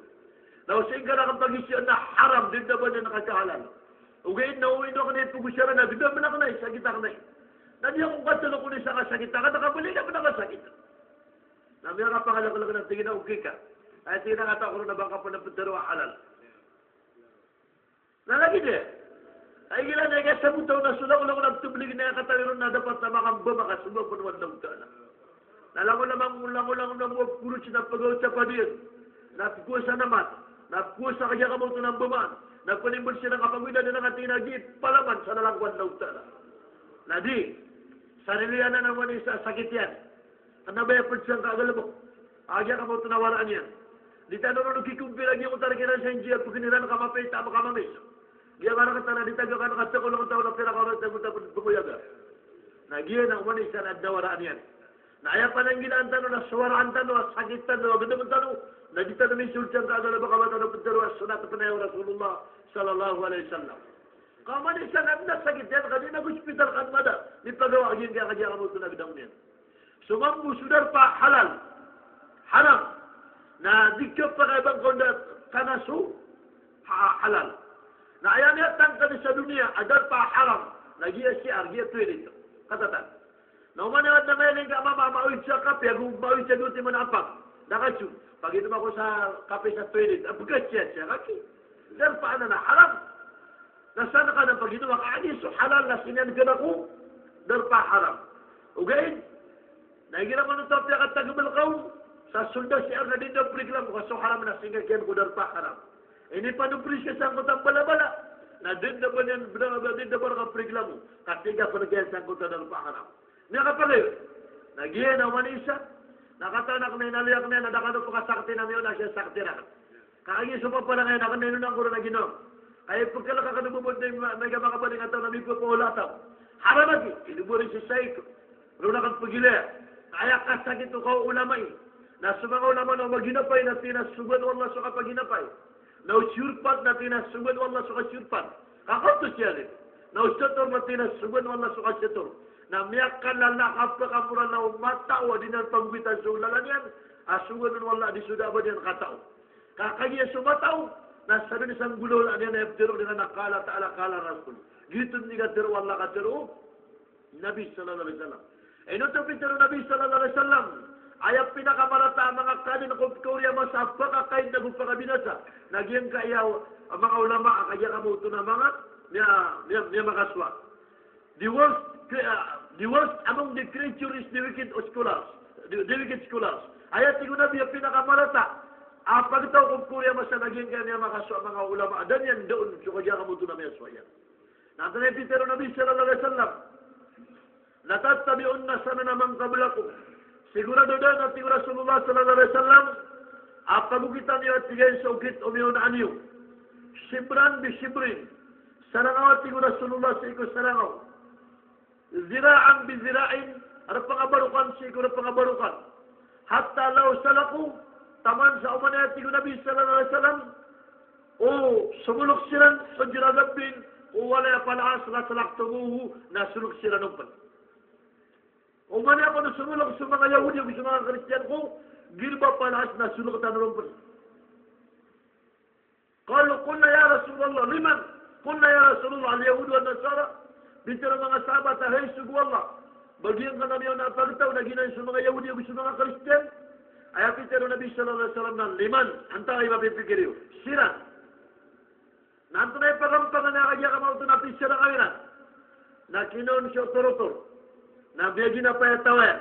Na o sii ngka na kapagisa na haram, di da ba niyan kakahalal. Ogaid na o ino akn i pagosara na gdam akn ai, sakit akn ai. Na di ako katalo ko di sa kasakit akn, na kabali na kasakit. Na miyakapangalaklak na tig iyan a okay ka. Ay tig iyan a kataw ko ron a ba ngka pn ptharoa a halal. Na lagid iyan. Ay gila na ika sa botaw na so langolangon a ptoblig na aya katawi ron na dapat na makamba makasombang pn o Allahu Ta'ala. Na langolangon, langolangon a maporo sii na pagaw sa padiyan. Na pkowasa na mat. Na pkowasa kagiya kamaoto na mbamaan. Na panimbal sii na kapagwida na katii na di palaman sa lalan ko Allahu Ta'ala. Na di, sarili anan a mani sa sakit iyan. Kna ba aya pd sangka a galbk. Kagiya kamaoto na waraan iyan. Di tano ron kikompir a giyangkoto a rk iran sa India, pkn iran ka mapait a makamangis. Giyangkaya rk tano di taga kan ka tko langon taw na pira ka oras tago ta pd pkoyaga. Na giya na oman i isa na adn a waraan iyan. Na aya pananggilaan tano na so waraan tano a sakit tano a gdam tano, Na di tano misold sangkai a galbk a ba tano ptharoa a sunnat pn aya o Rasulullah sallallahu alaihi wasallam. Ka oman i isa na adn a sakit iyan ka di nag-hospital ka mada, mipagawa a giyangkaya kagiya kamoto na gdam iyan. So mambo so darpa halal, haram. Na di kapakay bangkaw da kana so ha-, halal. Na aya miyatangkd sa doniya a darpa haram, na giya C R, giya toilet. Katatan. Na oman i adn a mailay ka mama, maoy sa kape, ago maoy sa doti man a pag. Na kaso, paginom ako sa kape sa toilet, a bgas iyan sa kaki. Darpa anan a haram. Na san ka na paginom a kagiya so halal na siniyan ka na ko darpa haram. Ogaid, na igira man oto a piyakatagmbal ka on sa sold a C R na di dn a preklamo ka so haram na siniyan ka kiyan ko darpa haram. Inipanopriska sangkoto a mbalabala na di dn a ba niyan, di dn a ba niyan kapreklamo. Ka tig a pn kiyan sangkoto a darpa haram. Miyakapagayon. Na giya na oman i isa. Na katawan akn a inaloy akn iyan a da kano pkasakti na miyaona siya sakti rakn. Ka kagiya so papalangayan akn na inonan ko ron a ginawa. Aya pkhalk akn o bobot na ma-, maiga makabaling a taw na mipapaola a taw. Haram aki, inobori si saik. Ron akn pgilaya. Aya kasakit o kaolamai. Na so manga olama na o maginapay na tig iran a sogoan o Allah so kapaginapay. Na o siyorpat na tig iran a sogoan o Allah so kasiyorpat. Ka kaoto si alim. Na o sator na tig iran a sogoan o Allah so kasator. Na miyakalala a kapakamoran o matao a di niyan pagogitan so lalan iyan, a sogoan o Allah a di so da a ba niyan katao. Ka kagiya so matao, na sabap sa nggolawla niyan na aya ptharoon iran na qala ta'ala, qala rasul. Giyoto i katharo o Allah, katharo o Nabi sallallahu alaihi wasallam. Ino oto pitharo o Nabi sallallahu alaihi wasallam? Aya pinakamarata a manga kaadn ko pkaori a masa a pakakaid ago pakabinasa. Na giyangkaya a manga olama a kagiya kamoto na manga miya, miya, miyamakasowa. The worst, cre-, ah, the worst among the creature is the wicked scholars. The, the wicked scholars. Aya tig o Nabi a pinakamarata a pagtaw ko pkaori a masa na giyangkaya miyamakasowa a manga olama a da niyan ndaon so kagiya kamoto na miyasowa iyan. Na antonaa i pitharo o Nabi sallallahu alaihi wasallam? "Latattabi'unna sanana man qablakum." Sigorado dn a tig o Rasulullah sallallahu alaihi wasallam a pagokitan iyo a tig iyan so okit o miyaona niyo. Shibran bi shibrin. Sarangaw a tig o Rasulullah sii ko sarangaw. Zira'an bi zira'in, rpng a barokan sii ko rpng a barokan. Hatta law salaku, taman sa oman i aya tig o Nabi sallallahu alaihi wasallam, o somolok siran, hujra dabbin, ko walay a palaas, lasalaktumuhu, na solok siran on pn. Oman i aya pn o somolok so manga Yahudi ago so manga Kristiyan ko girba a palaas na solok tano ron pn. Qalu, qulna ya Rasulullah, liman? Qulna ya Rasulullah, al-Yahud wan-Nasara. Pitharo o manga sahabat a hay sogo o Allah, ba giyangkanan a miyaona a pagtaw na giyanan so manga Yahudi ago so manga Kristiyan? Aya pitharo o Nabi sallallahu alaihi wasallam na liman? Antaa i mapipikir iyo? Siran. Na antonaa i pagampangan a kagiya kamoto na pisarangaw iran? Na kinowa on so otorotor. Na miyaginapay a taw aya.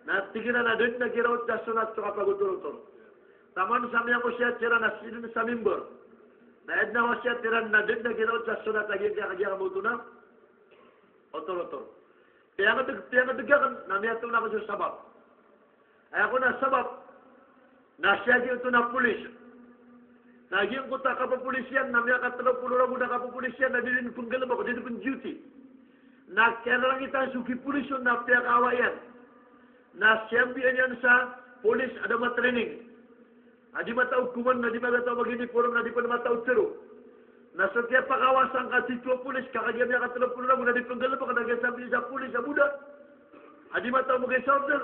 Na tig iran a da dn a giraot sa sonat so kapagotorotor. Taman sa miyangosiyat siran a sii dn sa mimbar. Na aya dn a wasiyat iran na da dn a giraot sa sonat a giyangkaya kagiya kamoto na otorotor. Piyangdg, piyangdg akn na miyatoon akn so sabap. Aya kon a sabap na siyagi oto na polis. Na giyangkoto a kapopolis iyan na miyakatlo polo ragon a kapopolis iyan na di dn pnggalbk, di dn pn-duty. Na kiyalangitan so kipolis on na piyakaawa iyan. Na siyambian iyan sa polis a da matraining. A di matao command, na di matao mag-uniform, na di pn matao tharo. Na so kiyapakaawa sangkai a tito a polis, ka kagiya miyakatlo polo ragon na di pnggalbk, na kiyasambi sa polis a boda a di matao mag-isa order.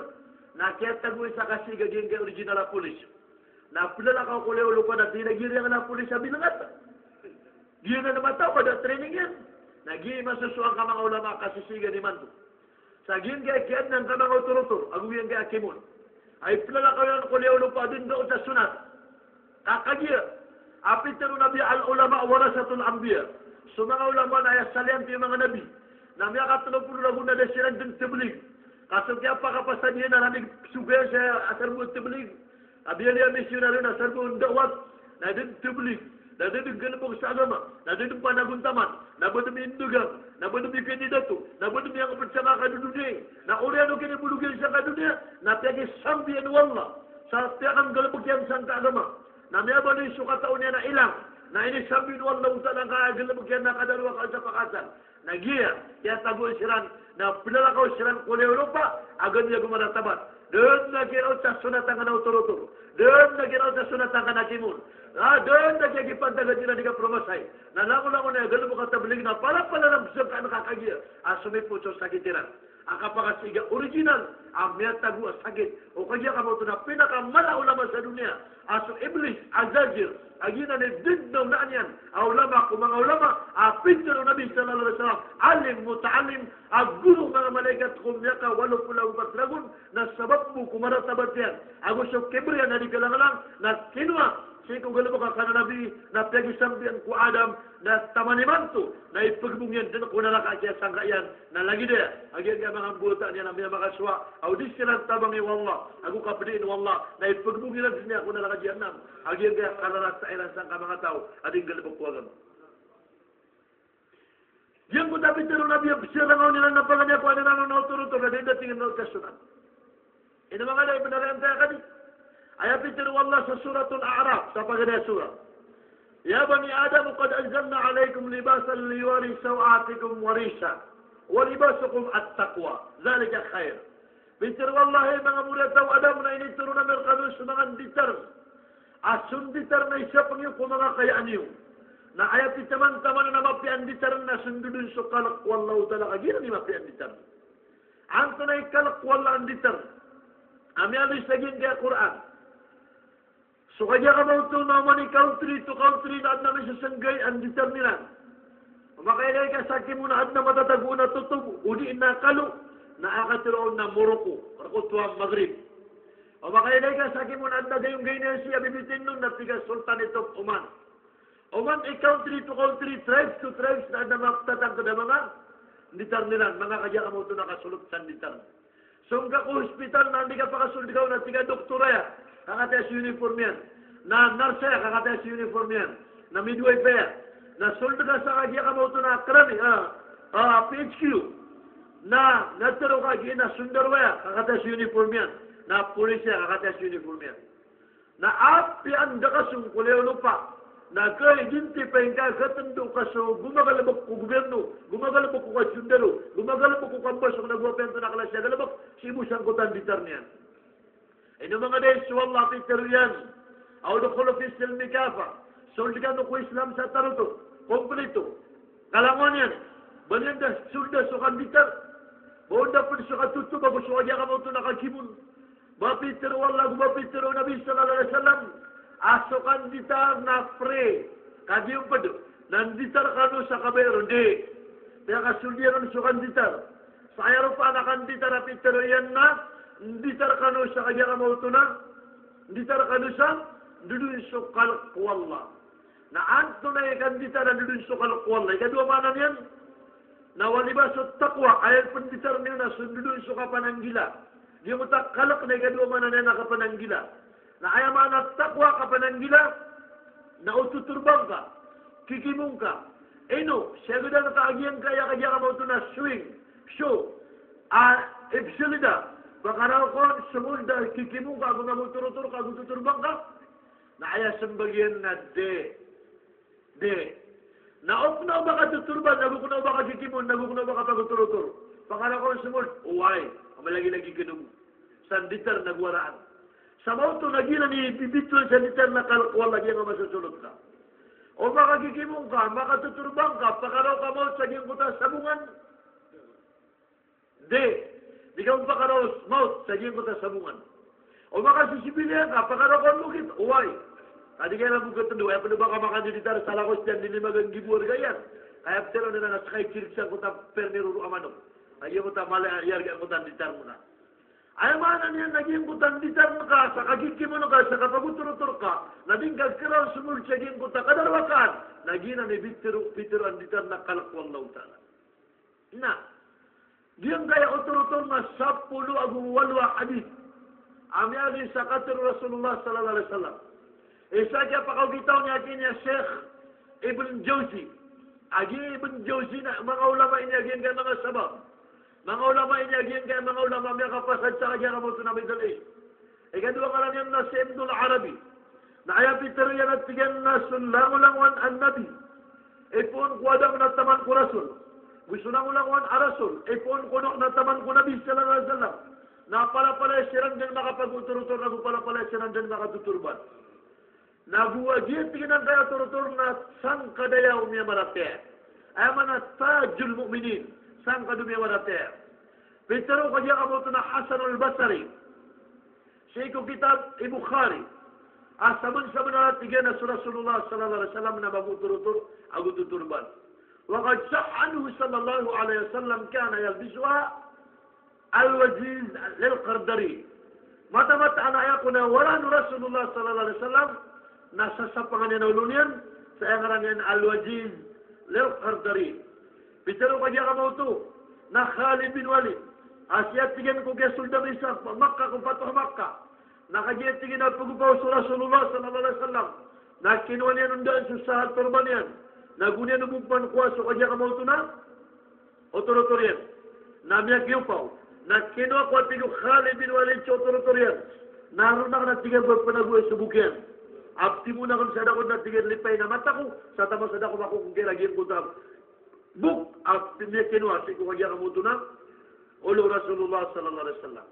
Na kiyatago iyan sa kasii a giyangkai original a polis. Na plalakaw ko liyawaw o lopa na di na giyangkai a polis a bilngat. Giyanan a matao ka da training iyan. Na giya i masosowa angka manga ulama a kasisii iyan imanto. Sa giyangkai a kiyaadn angka manga otorotor ago giyangkai a kimon a iplalakaw iran ko liyawaw o lopa a da dn a giraot sa sonat. Ka kagiya a pitharo o Nabi, al-ulama warasatul anbiya. So manga ulama na aya saliyan ti manga nabi. Na miyakatlo polo ragon na da siran dn tablig. Ka so kiyapakapasad iyan na ran i sogo iyan sa asar bo tablig. A biyaloy a misyonaryo na sarbo on da'wat, na da dn tablig, na da dn galbk sa agama, na da dn panagontaman, na ba dn miyandagang, na ba dn miyakandidato, na ba dn miyangapd sa manga kadodoniya, na oriyan o kinibolog iyan sa kadodoniya, na piyakisambi iyan o Allah sa piyakanggalbk iyan sangkai a agama, na miyabaloy so katao niyan a ilang, na inisambi on o Allahu Ta'ala angkai a galbk iyan na kadarowa ka sa pakaasal. Na giya, kiyatago siran, na plalakaw siran ko liyawaw o lopa a giyangkai a maratabat. Da dn a giraw sa sonat angkanan a otorotor. Da dn a giraw sa sonat angkanan a kimon. Na da dn a giya gipantag a di na di kapromasay. Na langolangon a galbk a tablig na palapala na bsngka na kagiya a somipon so sakit iran. A kapakasiga original a miyatago a sakit. O kagiya kamaoto na pinakamala a ulama sa doniya a so Iblis, Azazil, a giyanan i di dn a onaan iyan a ulama ko manga ulama a pitharo o Nabi sallallahu alaihi wasallam, alim muta'allim, a goro o manga malaikat ko miyakawalo polo ago pat ragon, na sabap bo ko maratabat iyan ago so kibr iyan a di kalanglang, na kinowa sii ko galbk a kanan a Nabi, na piyagisambi iyan ko Adam, na taman imanto na ipgbong iyan dn ko naraka a kiyasangka iyan, na lagid aya a giyangkaya manga mbawataan iyan a miyamakasowa a o di siran tabangi o Allah ago kapdiin o Allah, na ipgbong iran dn iyan ko naraka Jahannam a giyangkaya kararata iran sangka manga taw a di nggalbk ko agama. Giyangkoto a pitharo o Nabi a bsirangawon iran na palaya ko aniran on a otorotor na da dn a tig iran na oto a sonat. Ino manga da i bnar iyan taya kadi. Aya pitharo o Allah sa Suratul A'raf, sa pagari a surah. Ya bani Adam, qad anzalna alaykum libasan yuwari sawatikum wa risha. Wa libasukum at-taqwa. Dhalika khair. Pitharo o Allah, hay manga moriyataw o Adam, na initoron ami rkano so manga nditar. A so nditar na isapng iyo ko manga kayaan iyo. Na aya pitamantaman a mapiya a nditar na so ndodon so kalk o Allahu Ta'ala ka giyanan i mapiya a nditar. Antonaa i kalk o Allah a nditar? A miyaaloy sa giyangkaya Qur'an. So kagiya kamaoto na oman i country to country na adn a misasnggay a nditar iran. O makailay ka sa kimon a adn a matatago on a totob, odi na kalo, na aya katharo on na Morocco, rk oto a Maghrib. O makailay ka sa kimon a adn a gayonggay niyan sii a bibitinn on na tig a Sultanate of Oman. Oman i country to country, tribes to tribes, na adn a maptatangkd a manga nditar iran, manga kagiya kamaoto na kasolot sa nditar. Song ka ko hospital na andi ka pakasold ka on na tig a doktor aya, ka kataya so uniform iyan. Na nurse aya, ka kataya so uniform iyan. Na midwife aya. Na sold ka sa kagiya kamaoto na krami, ah, ah, P H Q. Na, na tharo ka giya na sundaro aya, ka kataya so uniform iyan. Na police aya, ka kataya so uniform iyan. Na apiya anda ka song ko liyo lopa, na ka-identify ngka, katndo ka so gomagalbk ko gobyerno, gomagalbk ko kasundaro, gomagalbk ko kambasok, na go apiya antonaa klasi a galbk, sii bo sangkoto a nditar iyan. Ino manga da i so Allah a pitharo iyan a udkhulu fis silmi kaffa, sold kano ko Islam sa tarotop, komplito. Kalangowan iyan, ba niyan da sold so kanditar, ba on da pd so katotob ago so kagiya kamaoto na kakimon. Ba pitharo o Allah, ba pitharo o Nabi sallallahu alaihi wasallam, a so kanditar na free, ka di on pd, na nditar kano sa kabayar on, di. Piyakasold iyan on so kanditar. Sa aya ropaan a kanditar a pitharo iyan na nditar kano sa kagiya kamaoto na, nditar kano sa ndodon so kalk o Allah. Na antonaa i kanditar a ndodon so kalk o Allah? Ikadowa maana niyan, na wa libasu taqwa, aya pnditar niyan na so ndodon so kapananggila. Giyangkoto a kalk na ikadowa maana niyan na kapananggila. Na aya maana taqwa, kapananggila, na ototorba ngka, kikimo ngka. Ino, siyagadan ka a giyangkaya kagiya kamaoto na swing, show, a ipslda, pakaraw kon somold a kikimo ngka, ago na motorotor ka, ago totorba ngka. Na aya smbag iyan na di. Di. Na o kna o ba ka totorba, nago kna o ba ka kikimo, nago kna o ba ka pagotorotor. Pakaraw kon somold, oway, a malagilagid kano bo sa nditar nago waraan. Sa maoto na giyanan i bibitowan sa nditar na kalk o Allah, giyangkaya masosolot ka. O makakikimo ngka, makatotorba ngka, pakaraw ka maot sa giyangkoto a sabongan. Di, di ka on pakaraw maot sa giyangkoto a sabongan. O makasisibilay ka, pakaraw ka on mokit, oway. Ka di ka iran bo katndo, aya pn o ba ka makanditar sa lakos iyan di lima ganggibo a arga iyan. Ka aya ptharoon iran na ska i kirik sangkoto a permi roro a manok. Ka giyangkoto a mala i arga angkoto a nditar ngka. Aya maana niyan na giyangkoto a nditar ngka, sa kakikimo ngka, sa kapagotorotor ka, na di ngka karaw somold sa giyangkoto a kadarowaan, na giyanan i pitharo, pitharo a nditar na kalk o Allahu Ta'ala. Na giyangkaya otorotor na sapolo ago walo a hadith a miyaaloy sa katharo o Rasulullah sallallahu alaihi wasallam. Isa a kiyapakaogitaw niyan a giya Sheikh Ibn Jawzi. A giya Ibn Jawzi na manga ulama ini a giyangkaya manga sabab. Manga ulama ini a giyangkaya manga ulama a miyakapasad sa kagiya kamaoto na Middle East. Ikadowa ngaran iyan na si Ibnul Arabi. Na aya pitharo iyan a tig iyan na so langolangowan a nabi, ipoon ko Adam na taman ko Rasul. Go so langolangowan a Rasul, ipoon ko Nuh na taman ko Nabi sallallahu alaihi wasallam. Na palapalaya siran dn makapagotorotor, na go palapalaya siran dn makatotorban. Na go a giya tig iyan a kaya otorotor na sangkadaya o miyamaratiyaya. Aya maana tajul mu'minin, sangkad o miyamaratiyaya. Pitharo o kagiya kamoto na Hasan al-Basri sii ko kitab i Bukhari a sabnsabnar a tig iyan a so Rasulullah sallallahu alaihi wasallam na magotorotor ago totorban. Wa qad sahha anhu sallallahu alaihi wasallam kana yalbisuha al-wajiz lil-qardari. Mataan a aya kon a waraan o Rasulullah sallallahu alaihi wasallam na sasapangan iyan a olo niyan sa aya ngaran iyan al-wajiz lil-qardari. Pitharo o kagiya kamoto na Khalid bin Walid a sii a tig iyan ko kiyasold a misa ko Makkah, ko Fathu Makkah. Na kagiya tig iyan a pgopaw so Rasulullah sallallahu alaihi wasallam na kinowa niyan on daan so saha torban iyan. Na go niyan bo pman kowa so kagiya kamoto na otorotor iyan. Na miyakiyopaw. Na kinowa ko a tig o Khalid bin Walid so otorotor iyan. Na roo akn a tig iyan pphanagoya so bok iyan. Aptimon akn sa da ko na tig iyan lipay na mata ko, sa taman sa da ko mako ko kira giyangkoto a bok a miyakinowaa sii ko kagiya kamoto na olo o Rasulullah sallallahu alaihi wasallam.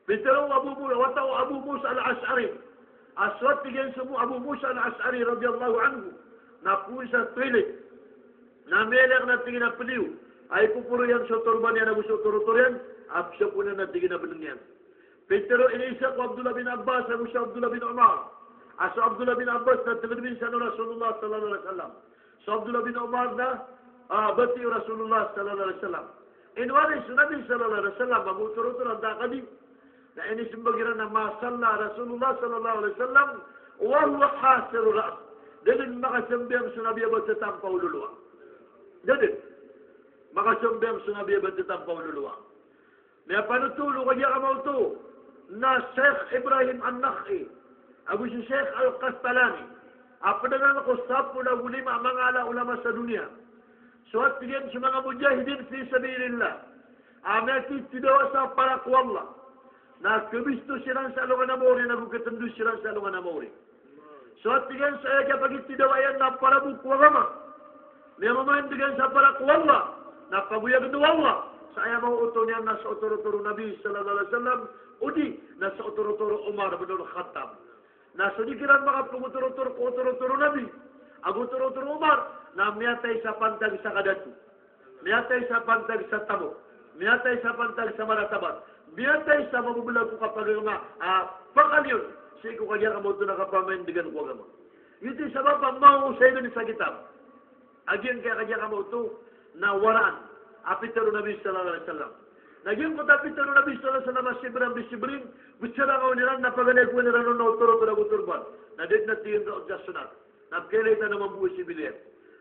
Pitharo o Abu Mu-, wata o Abu Musa al-Ash'ari. A so a tig iyan so Abu Musa al-Ash'ari radiyallahu anhu na poon sa toilet. Na miyailay akn a tig iyan a pdiyo a ipoporo iyan so torban iyan ago so otorotor iyan, a pzapoon iyan a tig iyan a bnng iyan. Pitharo, iniiza ko Abdullah bin Abbas ago so Abdullah bin Umar. A so Abdullah bin Abbas na tngd minsan o Rasulullah sallallahu alaihi wasallam. So Abdullah bin Umar na, ah, bati o Rasulullah sallallahu alaihi wasallam. Inowari so Nabi sallallahu alaihi wasallam a magotorotor antaa ka di. Na inismbag iran a ma salla Rasulullah sallallahu alaihi wasallam wa huwa hasirur ra's. Da dn makasambayang so Nabi a ba tatampaw lolowa. Da dn makasambayang so Nabi a ba tatampaw lolowa. Miyapanothol o kagiya kamoto na Sheikh Ibrahim An-Nakha'i ago si Sheikh Al-Qastalani a pd anan ko sapolo ago lima a manga ala a ulama sa doniya. So a tig iyan so manga mujahidin fi sabilillah a miyakithidawa sa para ko Allah na kbisto siran sa alongan a maori na go ktndo siran sa alongan a maori. So a tig iyan sa aya kiyapagithidawa iyan na para bo ko agama. Miyamamaindg iyan sa para ko Allah, na pagoyagn o Allah sa aya maoto niyan na so otorotor o Nabi sallallahu alaihi wasallam, odi na so otorotor o Umar bin al-Khattab. Na so di kiran makapagotorotor ko otorotor o Nabi ago otorotor o Umar, na miyatay sa pantag sa kadato. Miyatay sa pantag sa tamok. Miyatay sa pantag sa maratabat. Miyatay sa mabablag ko kapagagama a pakaliyon sii ko kagiya kamoto na kapamaindgan ko agama. Giyoto i sabap a maosay dn sa kitab a giyangkaya kagiya kamoto na waraan a pitharo o Nabi sallallahu alaihi wasallam. Na giyangkoto a pitharo o Nabi sallallahu alaihi wasallam a sibran bi sibrin, pzarangawon iran na paganay ko iran on na otorotor ago torban. Na da dn a tig iyan raot sa sonat. Na pkailay tano mambo o sibil iyan.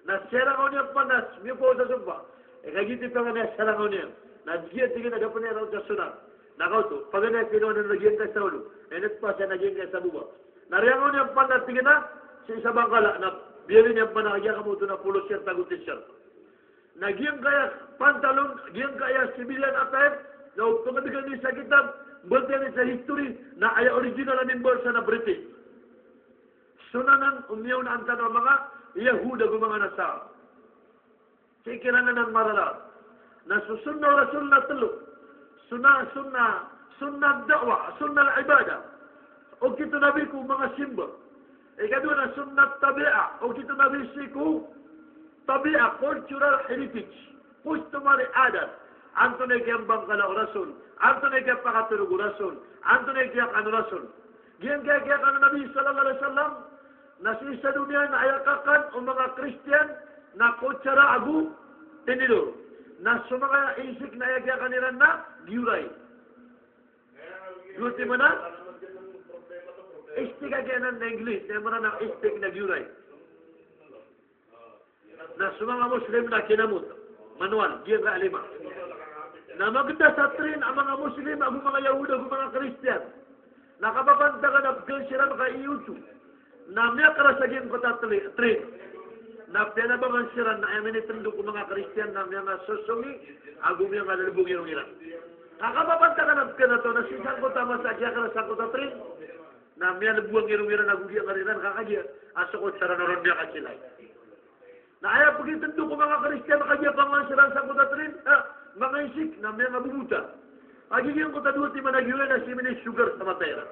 Na siyarangawon iyan pman na miyopaw sa sompa. E, kagiya tig iyan pman na siyarangawon iyan. Na giya tig iyan a da pn iyan raot sa sonat. Na kaoto, paganay a kinowa niyan na giyangkaya sa olo. E, na tpasa na giyangkaya sa boba. Na riyangawon iyan pman na tig iyan a sii sa bangkala. Na biyaloy niyan pman a kagiya kamoto na polo shirt ago t-shirt. Na giyangkaya pantalon, giyangkaya sibil iyan a type, na o pngdgn i sa kitab, mbatiya niyan sa history, na aya original a mimbasa na British. So nanan o miyaonaan tano a manga Yahud ago manga Nasara. Sii kiran anan mararaot. Na so sunnah o Rasul na tlo. Sunnah, sunnah, sunnah da'wah, sunnah al-ibadah. Okit o Nabi ko manga simba. Ikadowa na sunnah tabi'ah. Okit o Nabi sii ko tabi'ah, cultural heritage. Customary adat. Antonaa i kiyambangkala o Rasul. Antonaa i kiyapakatorog o Rasul. Antonaa i kiyakan o Rasul. Giyangkaya kiyakan o Nabi sallallahu alaihi wasallam na sii sa doniya na aya kakan o manga Kristiyan na kutsara ago tinidor. Na so manga insik na aya kiyakan iran na giyoray. Giyoto i maana, stick a giyanan na English, na aya maana na stick na giyoray. Na so manga Muslim na kinamot. Manual, giyangkaya lima. Na magda sa train a manga Muslim ago manga Yahud ago manga Kristiyan. Na kapapantagan a bgan siran ka iyoto. Na miyakras a giyangkoto a tli-, train. Na piyanabangan siran na aya minitndo ko manga Kristiyan na miyangasosongi ago miyangalbong irong iran. Ka kapapantagan a bgan a taw na sii sangkoto a masa a kiyakras sangkoto a train. Na miyalbong irong iran ago giyangkaya iran kakagiya a so kutsara na ron miyakakilay. Na aya pagitndo ko manga Kristiyan kagiya pangowan siran sangkoto a train, ah, manga insik, na miyangabobota. Pagiging ko tadwa ti managiyona si mini sugar sa mata iran.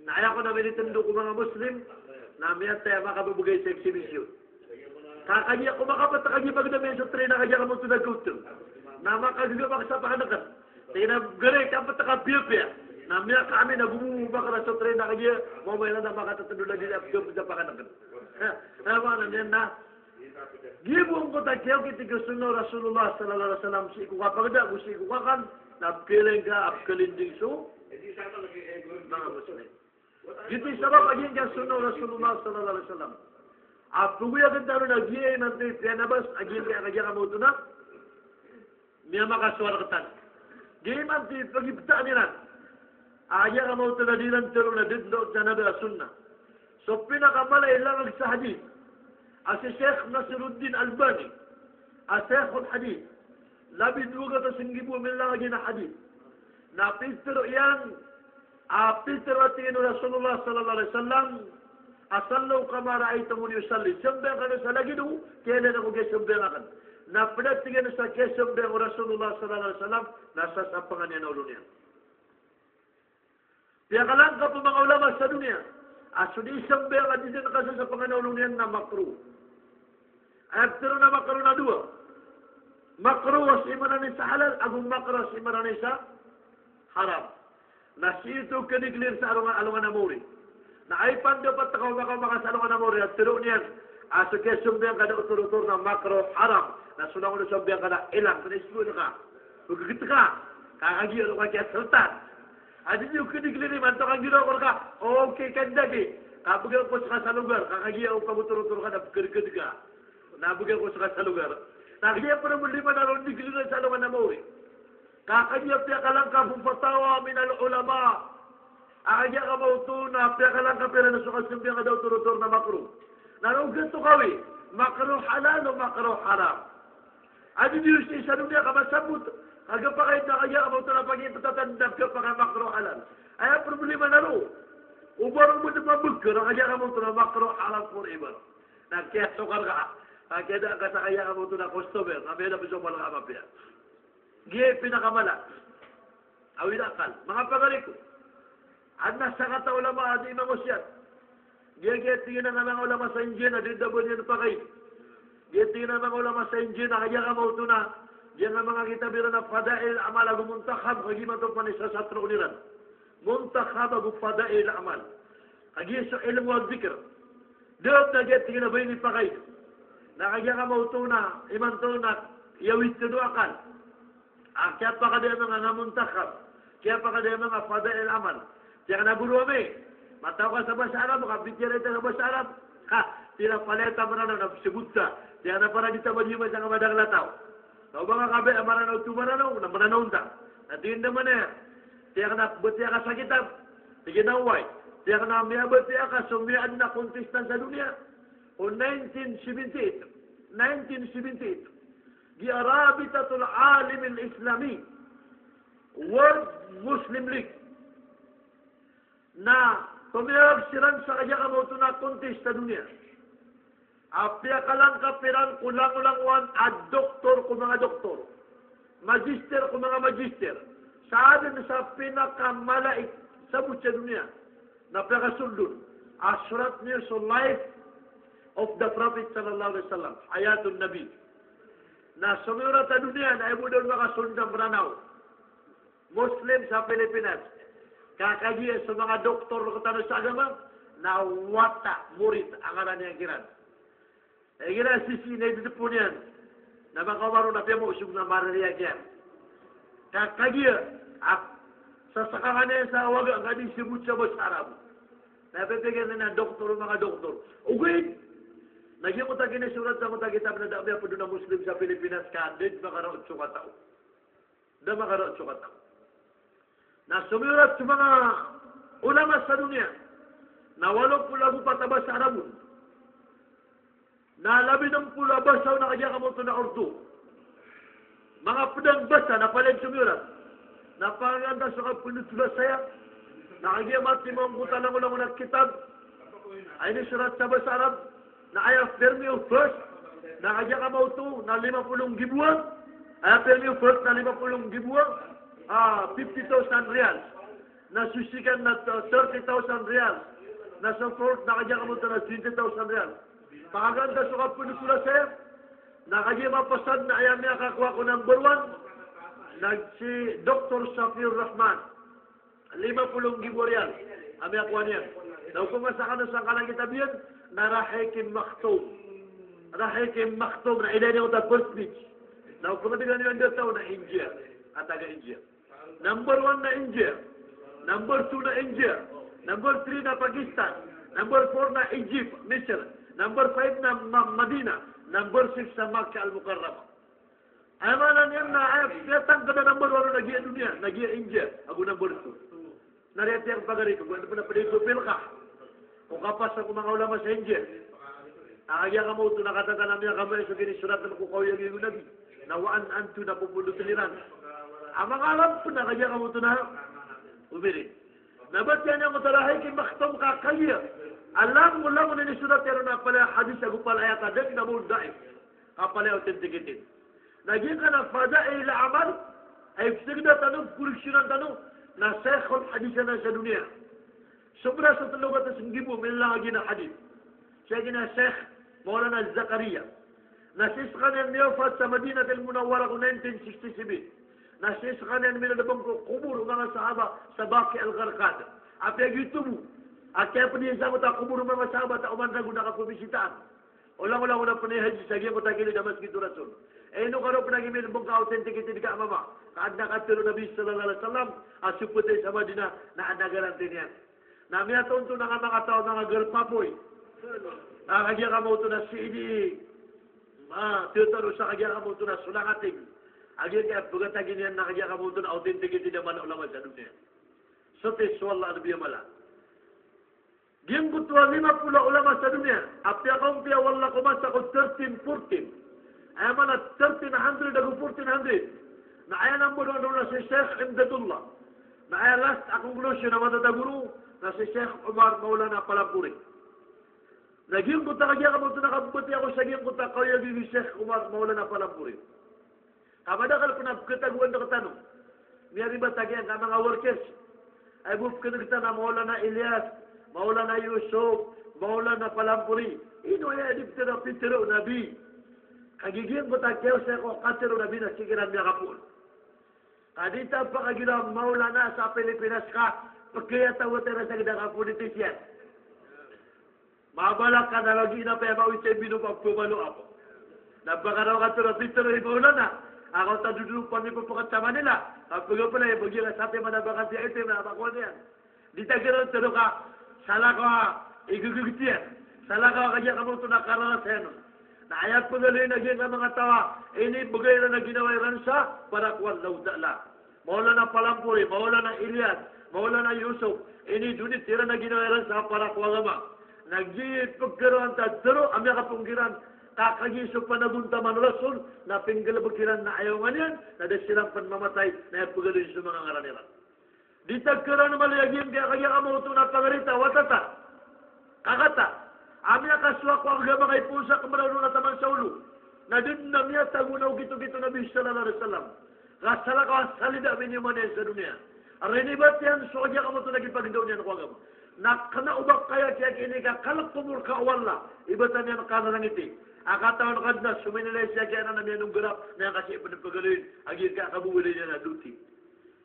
Na aya ko na minitendo ko manga Muslim, na miyataya makababagay sa exhibition. Kakagiya ko makapat kagiya pagdami so train na kagiya kamo to na gawtem. Na makagaga makasapakanakan. Tingin na gare kapat ka piyapiya. Na miyakaami na gumubak na so train na kagiya mamaya na makatatendo na di na pagdami sa pakanakan. Ha, ha, mana niyan na Giya bo angkoto a kiyaokit ko sunnah o Rasulullah sallallahu alaihi wasallam sii ko kapagda, go sii ko kakan, na pkhailay ngka a pkhalinding so manga Muslim. Giyoto i sabap a giyangkai a sunnah o Rasulullah sallallahu alaihi wasallam a pagoyagen tano na giya imanto i piyanabas a giyangkai a kagiya kamo oto na miyamakasowa rktano. Giya imanto i pagibtaan iran a kagiya kamo oto na di iran tharoon a da dn oto sa Nabi a sunnah. So pinakamala i langag sa hadith a si Sheikh Nasiruddin Albani, a Sheikhul Hadith, labi dowa gatos nggibo a milalangag iyan a hadith. Na pitharo iyan a pitharo a tig iyan o Rasulullah sallallahu alaihi wasallam a, "Sallu kama ra'aytumuni usalli." Sambayang kano sa lagid o kiyailay ako kiyasambayang aken. Na pd a tig iyan sa kiyasambayang o Rasulullah sallallahu alaihi wasallam na sasapangan iyan a olo niyan. Piyakalangkap o manga ulama sa doniya a so di sambayang a di dn kasasapangan a olo niyan na makruh. Aya pitharo na makruh na dowa. Makruh a sii maana niyan sa halal, ago makruh a sii maana niyan sa haram. Na sii oto kinikilir sa alongan, alongan a mawri. Na aya pandapat ka o makaoma ka sa alongan a mawri a tharoon iyan a so kiyasambayang ka da oto-oto na makruh, haram. Na so langon o sambayang ka na ilang, kna isbo ka. Pggt ka. Ka kagiya ron ka kiyasaltan. A di niyo kinikilir imanto ka giraw ko rka. Okay, kandagi. Ka bgan ko ska sa lugar. Ka kagiya o pagotor-otor ka na pkharkd ka. Na bgan ko ska sa lugar. Na kagiya problema na ron di kinikilir sa alongan a mawri. Ka kagiya piyakalangkap o fatawa min al-ulama. A kagiya kamo oto na piyakalangkap iran a so kasambayang ka da oto-oto na makruh. Na ron ogaid oto kawi, makruh halal o makruh haram. A di niyo sii sa doniya ka masabot a gapakay na kagiya kamo oto na pagiptatan na gapakay makruh halal. Aya problema na ron. O ba ron bo dn mabgr a kagiya kamo oto na makruh haram forever. Na kiyasokar ka. Ka kiyadaan ka sa kagiya kamo oto na customer. Na miyada pn so pal ka mapiya. Giya i pinakamala a wila akal. Manga pagari ko, adn a sakataw a ulama a di mangosiyat. Giya, giya tig iyan a manga ulama sa India na di da ba niyan pakain. Giya tig iyan a manga ulama sa India na kagiya kamo oto na, giya nga manga kitab iran a Fadail Amal ago Muntakhab, kagiya imanto pman i sasatro iran. Muntakhab ago Fadail Amal. Kagiya so ilmu a dhikr. Da dn a giya tig iyan a ba ini pakain. Na kagiya kamo oto na, imanto na, iyawid tano a akal. A kiyapakadaya manga Muntakhab, kiyapakadaya manga Fadail Amal. Tiyak na goro ami, mataw ka sa basa Arab, ka bitiyarai ta sa basa Arab. Ha, tira palaya ta Mranaw na psbot ta. Tiyak na para di ta ba di masa nga madakl a taw. Taw ba nga kabe a Mranaw to Mranaw, na Mranaw ta. Na tig iyan da man aya. Tiyak na batiya ka sa kitab. Tig iyan a oway. Tiyak na miyabatiya ka so miyadn a contestant sa doniya o nineteen seventy-eight. Nineteen seventy-eight. Giya Rabitatul Alam al-Islami, World Muslim League. Na pamiyawag siran sa kagiya kamo oto na contest sa doniya a piyakalangkap iran ko langolangowan a doktor ko manga doktor, magister ko manga magister, sa adn sa pinakamala i sabot sa doniya na piyakasold on a sorat niyo so Life of the Prophet sallallahu alaihi wasallam, Hayatun Nabi. Na somiyorat a doniya na aya bo da on makasold na Mranaw. Muslim sa Pilipinas. Ka kagiya so manga doktor rktano sa agama na wata, murid a ngaran iyan kiran. Na igira sisii na ididpo niyan na makaoma ron na piyamoosog na maririya kiyan. Ka kagiya a sasakangan iyan sa waga ka di sabot sa basa Arab. Na pipikiran iyan a doktor o manga doktor. Ogaid na giya oto a kinisorat sa oto a kitab na da a miyapd on a Muslim sa Pilipinas ka da dn makaraot so kataw. Da makaraot so kataw. Na somiyorat so manga ulama sa doniya na walo polo ago pat a basa Arab on. Na labi dn polo a basa on na kagiya kamo oto na Urdu. Manga pd a basa na palaya somiyorat. Na panganganda so kapnothola saya. Na kagiya mati mangkoto a langolangon a kitab a inisorat sa basa Arab, na aya pirmi o first na kagiya kamo oto na lima polo nggibo a. Aya pirmi o first na lima polo nggibo a. ah, fifty thousand riyal. Na so second na thirty thousand riyal. Na so fourth na kagiya kamoto na twenty thousand riyal. Pakagaan ta so kapnothola saya, na kagiya mapasad na aya miyakakowa ko number one na si Doktor Safiur Rahman. Lima polo nggibo riyal a miyakowa niyan. Na opama sa kano sangkanan kitab iyan na Rahiqim Makhtum. Rahiqim Makhtum na ilaya niyan oto a first page. Na opama di kano iyan dataw na India. A taga India. Number one na India. Number two na India. Number three na Pakistan. Number four na Egypt, Misir. Number five na Ma-, Madina. Number six na Makkah Al-Mukarramah. Aya maana niyan na aya piyatangkd a number one na giya doniya, na giya India, ago number two. Na riyatiya pagari ko, anda pn a pd ko pilka. Ko kapasa ko manga ulama sa India. A kagiya kamoto na katatanan iyan a kamay so kinisoratan ko kaoyagoyag o Nabi. Na wa an anto na popondotn iran. A manga Arab pn a kagiya kamoto na omirin. Na batiya niyan ko Rahiqim Makhtum ka kagiya a langon-langon a inisorat iyan on a palaya hadis ago palaya ayat a da dn a ba on daif. Ka palaya authenticated. Na giyangkanan a fadailil a'mal, a ipsgda tano, koreksiyonan tano, na shaykhul hadis anan sa doniya. Sobra sa tlo gatos nggibo miyailay a giya hadis. Sii giya Shaykh Maulana Zakariya. Na sii skaniyan miyawafat sa Madinatul Munawwarah ko nineteen sixty-seven. Na sii skaniyan minadabang ko kobor o manga sahaba sa Baqi Al-Gharqad. Apiya giyoto bo a kiyapdiya sangkoto a kobor o manga sahaba ta oman ragon a kapbisitaan. Olang-olang o na pn i hajj sa giyangkoto a kilid a masjid o Rasul. Ino ka roo pn a gii miyadabang ka authenticated ka a mama. Ka adn a katharo o Nabi sallallahu alaihi wasallam a so phatay sa Madinah na adn a garanti niyan. Na miyatonton a manga taw a manga garpapoy. Na kagiya kamoto na sii di, ah, tiyataro sa kagiya kamoto na solangating. A giyangkaya pkatagi niyan na kagiya kamoto na authenticated a mala a ulama sa doniya. Sii so Allah a nabi a mala. Giyangkoto a lima polo a ulama sa doniya, a piyakaompiya o Allah ko masa ko thirteen fourteen. Aya maana thirteen hundred ago fourteen hundred. Na aya number one na si Sheikh Imdadullah. Na aya last a conclusion a matatago ron na si Sheikh Umar Maulana Palampuri. Na giyangkoto a kagiya kamoto na kabatiya ko sa giyangkoto a kaoyagoyag i Sheikh Umar Maulana Palampuri. Ka madakl pn a pkhatagoan rktano. Miyaribat a giyangkai a manga workers. Ay bo pkhan'g tano a Maulana Ilyas, Maulana Yusuf, Maulana Palampuri. Ino aya di pitharo, pitharo o Nabi. Kagiya giyangkoto a kiyaosay ko katharo o Nabi na sii kiran miyakapoon. Ka di ta pakagira Maulana sa Pilipinas ka, pkhayataw a tira sa gda ka politician. Mabalak ka na lagi na paya ba witay bino pa pabalo apo. Na baka raw ka tora pitharo i Maulana. Ako ta dudu pa ni pagpakat sa Manila. Kapag pala, eh, bagi ka sa atin mana baka siya ito na bakuan iyan. Di ta kira tero ka, salakaw a igugugit iyan. Salakaw a kagiya kamoto na kararasayan on. Na aya pagaloy na giyangkai a manga taw a inibgay iran a ginawa iran sa para ko Allahu Ta'ala. Maulana Palampuri, Maulana Ilyas, Maulana Yusuf, inidonate iran a ginawa iran sa para ko agama. Na giya pagkaroon ta tero a miyakapongkiran, ka kagiya so panagontaman o Rasul, na pinggalbk iran na ayaw nga niyan, na da siran pn mamatay, na aya pagaloy so manga ngaran iran. Di ta kharoon a mala a giyangkaya kagiya kamoto na pangarita, wata ta. Kakata, a miyakasowa ko agama ka ipoon sa kmbaran o taman sa olo. Na di dn a miyatago na okit-okit o Nabi sallallahu alaihi wasallam. Ka salakaw a salida a miniyoman iyan sa doniya. A rinibat iyan so kagiya kamoto na kipagdaw niyan ko agama. Na kna o ba kaya kiyakiyaini ka kalk ko morka o Allah. Ibatan iyan ka narangiti. A katawan ka dn a so minilay siya kiyanan a miyanonggarap na aya kasii pn pagaloyin a giyangkaya kabobaloy niyan a doti.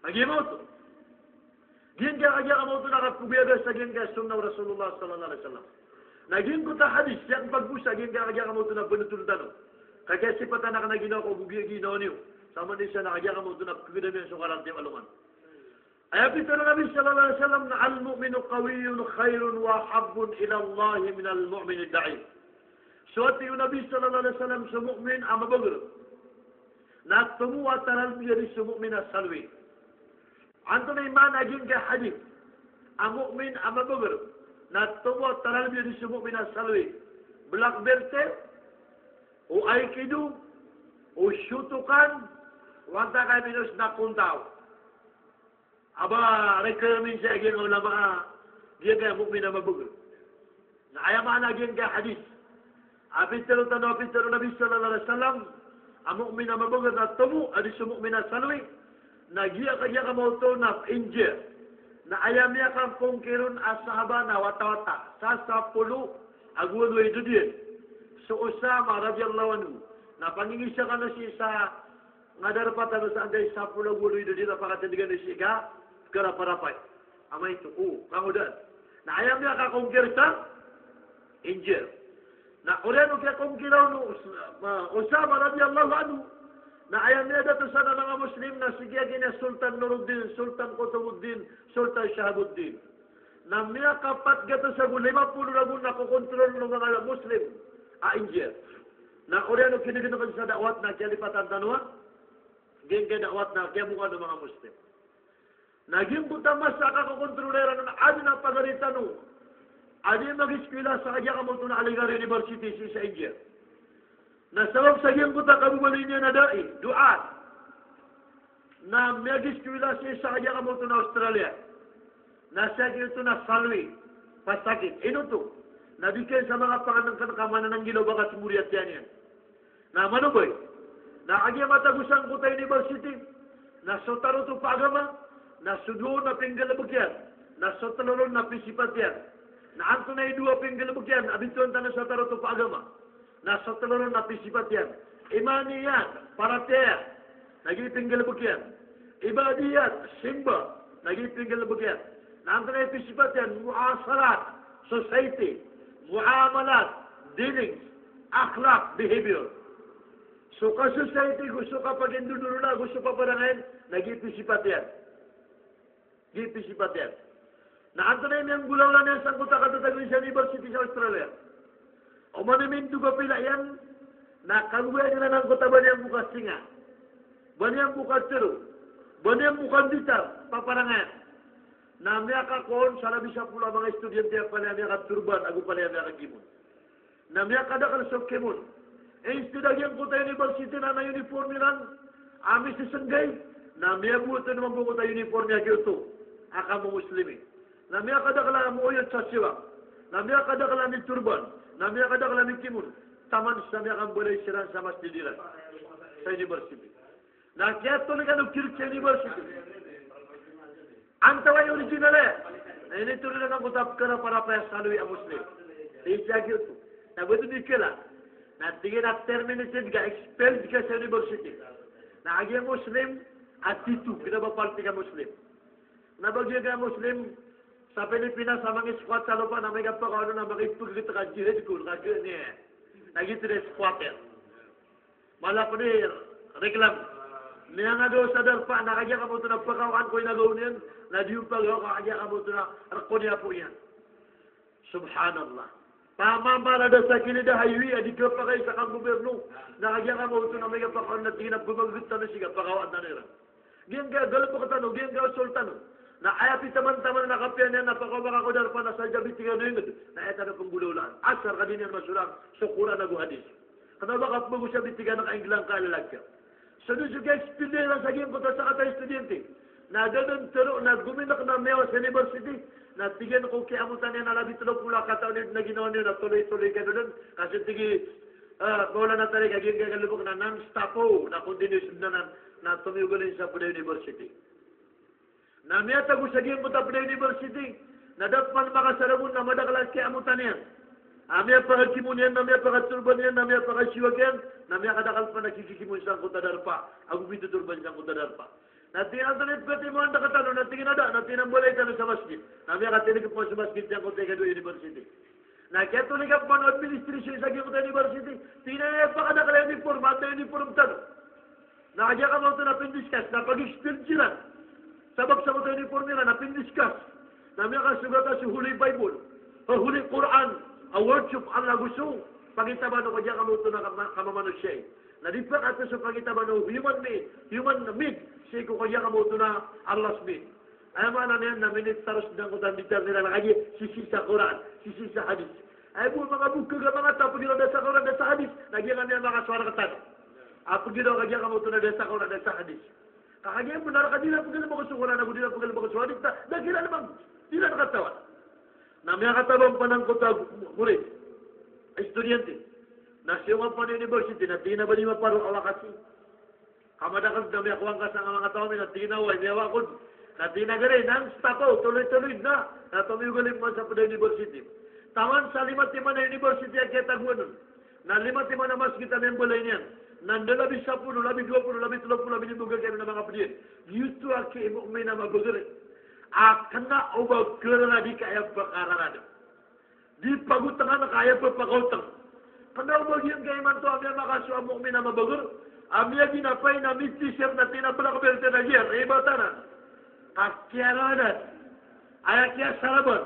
A giya kamoto. Giyangkaya kagiya kamoto na kapogoyaga sa giyangkaya sunnah o Rasulullah sallallahu alaihi wasallam. Na giyangkoto a hadis, sii ko pagbosa giyangkaya kagiya kamoto na panothol tano. Kagiya sipatan a kna ginawa ko gogoyag i ginawa niyo. Sa manosiya na kagiya kamoto na pkhagdam iyan so karanti a alongan. Aya pitharo o Nabi sallallahu alaihi wasallam na, "Al-mu'minu qawiyyun khairun wa ahabbun ila Allahi minal mu'minid da'if." So, a tig o Nabi sallallahu alaihi wasallam, so mu'min a mabagr na tomo a taralbi a di so mu'min a salwi. Antonaa i maana a giyangkaya hadis? A mu'min a mabagr na tomo a taralbi a di so mu'min a salwi. Black belt, o aikido, o Shotokan, o antaa ka minos na kontaw. A ba requirement sii a giyangkaya ulama a giyangkaya mu'min a mabagr. Na aya maana a giyangkaya hadis a pitharo tano, a pitharo o Nabi sallallahu alaihi wasallam, a mu'min a mabagr na tomo a di so mu'min a salwi. Na giya kagiya kamaoto na India. Na aya miyakakonkir on a sahaba na watawata sa sapolo ago walo i dodiyan. So Usama radiyallahu anhu. Na pangingisa kano sii sa ngadarpatan o sa anday sapolo ago walo i dodiyan a pakatindgan sii ka karaparapay. Amay to, o, kangodan. Na aya miyakakonkir sa India. Na oriyan o kiyakonkira on o Us-, ma-, Usama radiyallahu anhu. Na aya miyadato san a manga Muslim na sii kiya giya Sultan Nuruddin, Sultan Qutbuddin, Sultan Shahabuddin. Na miyakapat gatos ago lima polo ragon na kokontrol o manga Muslim a India. Na oriyan o kinign o sa da'wat na kiyalipatan tano a, giyangkai da'wat na kiyabokan o manga Muslim. Na giyangkoto a masa a kakokontrol iran on a adn a pagari tano a di magiskola sa kagiya kamaoto na Aligarh University sii sa India. Na sabap sa giyangkoto a kababaloy niyan a da'i, du'at, na miyagiskola sii sa kagiya kamaoto na Australia. Na sii giyoto na salwi, pasakit. Ino oto? Na bikay sa manga pangnngkn ka manananggilaw ba ka smori a tiyan iyan. Na mano ba oy? Na kagiya matago sangkoto a university, na so taro oto pagama, na so dowa on na pinggalbk iyan, na so tlo ron na pisipat iyan. Na antonaa i dowa a pinggalbk iyan a bitowan tano sa taro oto pagama? Na so tlo ron na pisipat iyan. Imaniyat, paratiyaya, na giya pinggalbk iyan. Ibadiyat, simba, na giya pinggalbk iyan. Na antonaa i pisipat iyan? Muasarat, society, muamalat, dealings, akhlaq, behavior. So ka-society go so kapagindodorona go so paparangayan, na giya pisipat iyan. Giya pisipat iyan. Na antonaa i miyanggolawla niyan sangkoto a katatago iyan sa university sa Australia? Oman i mindog a pila iyan, na kagogoyan iran angkoto a ba niyan bo kasinga, ba niyan bo katharo, ba niyan bo kanditar, paparangayan. Na miyakakowa on sa labi sapolo a manga estudyante a palaya miyakaturban ago palaya miyakakimon. Na miyakadakl so kimon. Instead a giyangkoto a university na, na uniform iran a misisnggay, na miyabowat on mambo angkoto a uniform a giyoto a kamo Muslimi. Na miyakadakl a moyot sa siwak, na miyakadakl a miturban, na miyakadakl a mikimon, taman sa miyakambalay siran sa masjid iran sa university. Na kiyatolikan o kirik sa university. Antawaa i original iyan? Na initoro iran angkoto a pkaraparapay a salwi a Muslim. Sii sa giyoto. Na ba oto di kala. Na tig iyan a terminated ka, expelled ka sa university. Na kagiya Muslim a tito, kna ba palti ka Muslim. Na ba giya ka Muslim sa Pilipinas a mangi-squat sa lopa na amay ka pakawan on na makipggt ka jihad ko, na kagiya niyan. Na giyoto i squatter. Mala ko di reklam. Miyangagaw sa darpa, na kagiya kamaoto na pakawan ko inagaw niyan, na di on pagawa ka kagiya kamaoto na rk on i apo iyan. Subhanallah. Pamamala da sa kilid a highway a di kapakay sa kagobyerno, na kagiya kamaoto na amay ka pakawan na tig iyan a pmaggt tano sii ka pakawan tano iran. Giyangkaya galbk tano, giyangkaya osol tano. Na aya pitamantaman na kapiya niyan na pakaoma ka ko darpa na sadn a bitigan o ingd, na aya tano pnggolawlaan. Asar ka di niyan masolang so Qur'an ago hadis. Kna ba ka pmagosay a bitigan ka inglang ka a lalagka. So dn so kiya-expel iran sa giyangkoto a sakataw a estudyante. Na da dn tharoon a gomink na miyawa sa university. Na tig iyan ko kiyamotan iyan a labi tlo polo a kataon iyan na ginawa niyo na toloy-toloy kano dn. Ka so tig i, ah, Maulana Tariq a giyangkaya galbk na non-stop o, na continuous dn anan, na tomiyogalin sa pd a university. Na miyatago sa giyangkoto a pd a university, na da pman makasarag on na madakl a kiyamotan iyan. A miyapakakimon iyan, na miyapakaturban iyan, na miyapakasiwak iyan, na miyakadakl pman a kikikimon sangkoto a darpa, ago pitoturban sangkoto a darpa. Na tig iyan a antonaa i pkatimoan rktano, na tig iyan a da, na tig iyan a mbalay tano sa masjid. Na miyakatindg pman sa masjid sangkoto a ikadowa a university. Na kiyatolikan pman o administration sa giyangkoto a university, tig iyan a aya pakadakl a uniform, antaa i uniform tano? Na kagiya kamaoto na pindiscuss, na pag-expel siran. Sabap sangkoto a uniform iran na pindiscuss. Na miyakasogat a so Holy Bible, a Holy Quran, a words of Allah go so pangitaban o kagiya kamaoto na kama-, kamamanosiya. Na di pakato so pangitaban o human made, human made, sii ko kagiya kamaoto na Allah's made. Aya maana niyan na minitaros dn angkoto a mitharo iran a kagiya sisii sa Qur'an, sisii sa hadis. Aya bo a manga bok ka manga taw a pgiraw da sa Qur'an, da sa hadis, na giyangkaya miyakasowa rktano. A pgiraw kagiya kamaoto na da sa Qur'an, da sa hadis. Ka kagiya bo na rka di iran pgalbk so Qur'an ago di iran pgalbk so hadis, na da kiran mambo, di iran katawan. Na miyakatabang pn angkoto a murid, estudyante. Na siyonga pn a university, na tig iyan a ba di maparo a wakati. Ka madakl dn a miyakowa ngka sa manga taw ami na tig iyan a oway, miyawa ako dn. Na tig iyan a gari, na antaa ka, toloy-toloy na. Na tomiyogalin man sa pd a university. Taman sa lima timan a university a kiyatagoan on. Na lima timan a masgit a miyambalay niyan. Na anda labi sapolo, labi dowa polo, labi tlo polo, labi lima, gagawii na manga pd iyan. Giyoto a kiyamu'min a mabagr. A kna o ba kararad i ka aya ba kararad. Di pagotangan ka aya pphakaotang. Kna o ba giyangkai imanto a miyamakasowa a mu'min a mabagr, a miyaginapay na mitisir na tig iyan a black belt na giya, ribat anan. Ka kiyaranan. Aya kiyasaraban.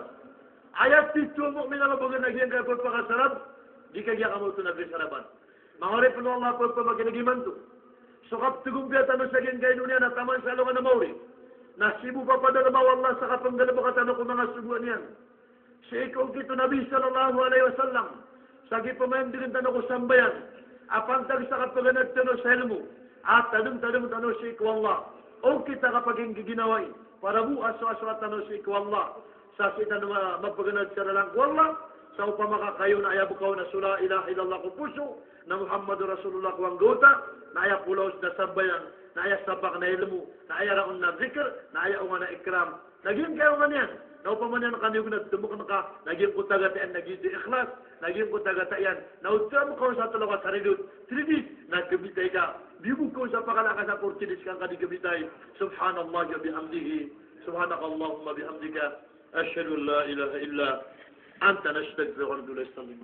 Aya titho a mu'min a mabagr na giyangkai a pphakasarab, di ka giya kamaoto na pisaraban. Manga oripn o Allah, pphamakin'g imanto. So kapthagompiya tano sa giyangkai a doniya na taman sa alongan a maori. Na sii bo papadarma o Allah sa kapnggalbka tano ko manga sogoan iyan. Sii ko okit o Nabi sallallahu alaihi wasallam, sa kipmayandgn tano ko sambayang, a pantag sa kapaganad tano sa ilmo, a tadmtadm tano sii ko Allah. Okit a kapaginggiginawai, para bo asoasoa tano sii ko Allah. Sa sii tano ma-, mapaganad sa lalan ko Allah, sa opama ka kayo na aya bkaw na so la ilaha illallah ko poso, na Muhammadur Rasulullah ko anggawta, na aya polaos na sambayang, na aya sapak na ilmo, na aya raon na zikr, na aya onga na ikram, na giyangkai a onga niyan, na opama niyan ka niyognad, tmokn ka, na giyangkoto a gata iyan, na giyoto i ikhlas, na giyangkoto a gata iyan, na oto a makaon sa tlo ka saridot, three days, na khabitay ka, biyobo ka on sa pakala ka sa forty days ka ngka di khabitay. Subhanallah wa bihamdihi, subhanakallahumma bihamdika, ashhadu an la ilaha illa anta, nastaghfiruka wa natubu ilaik.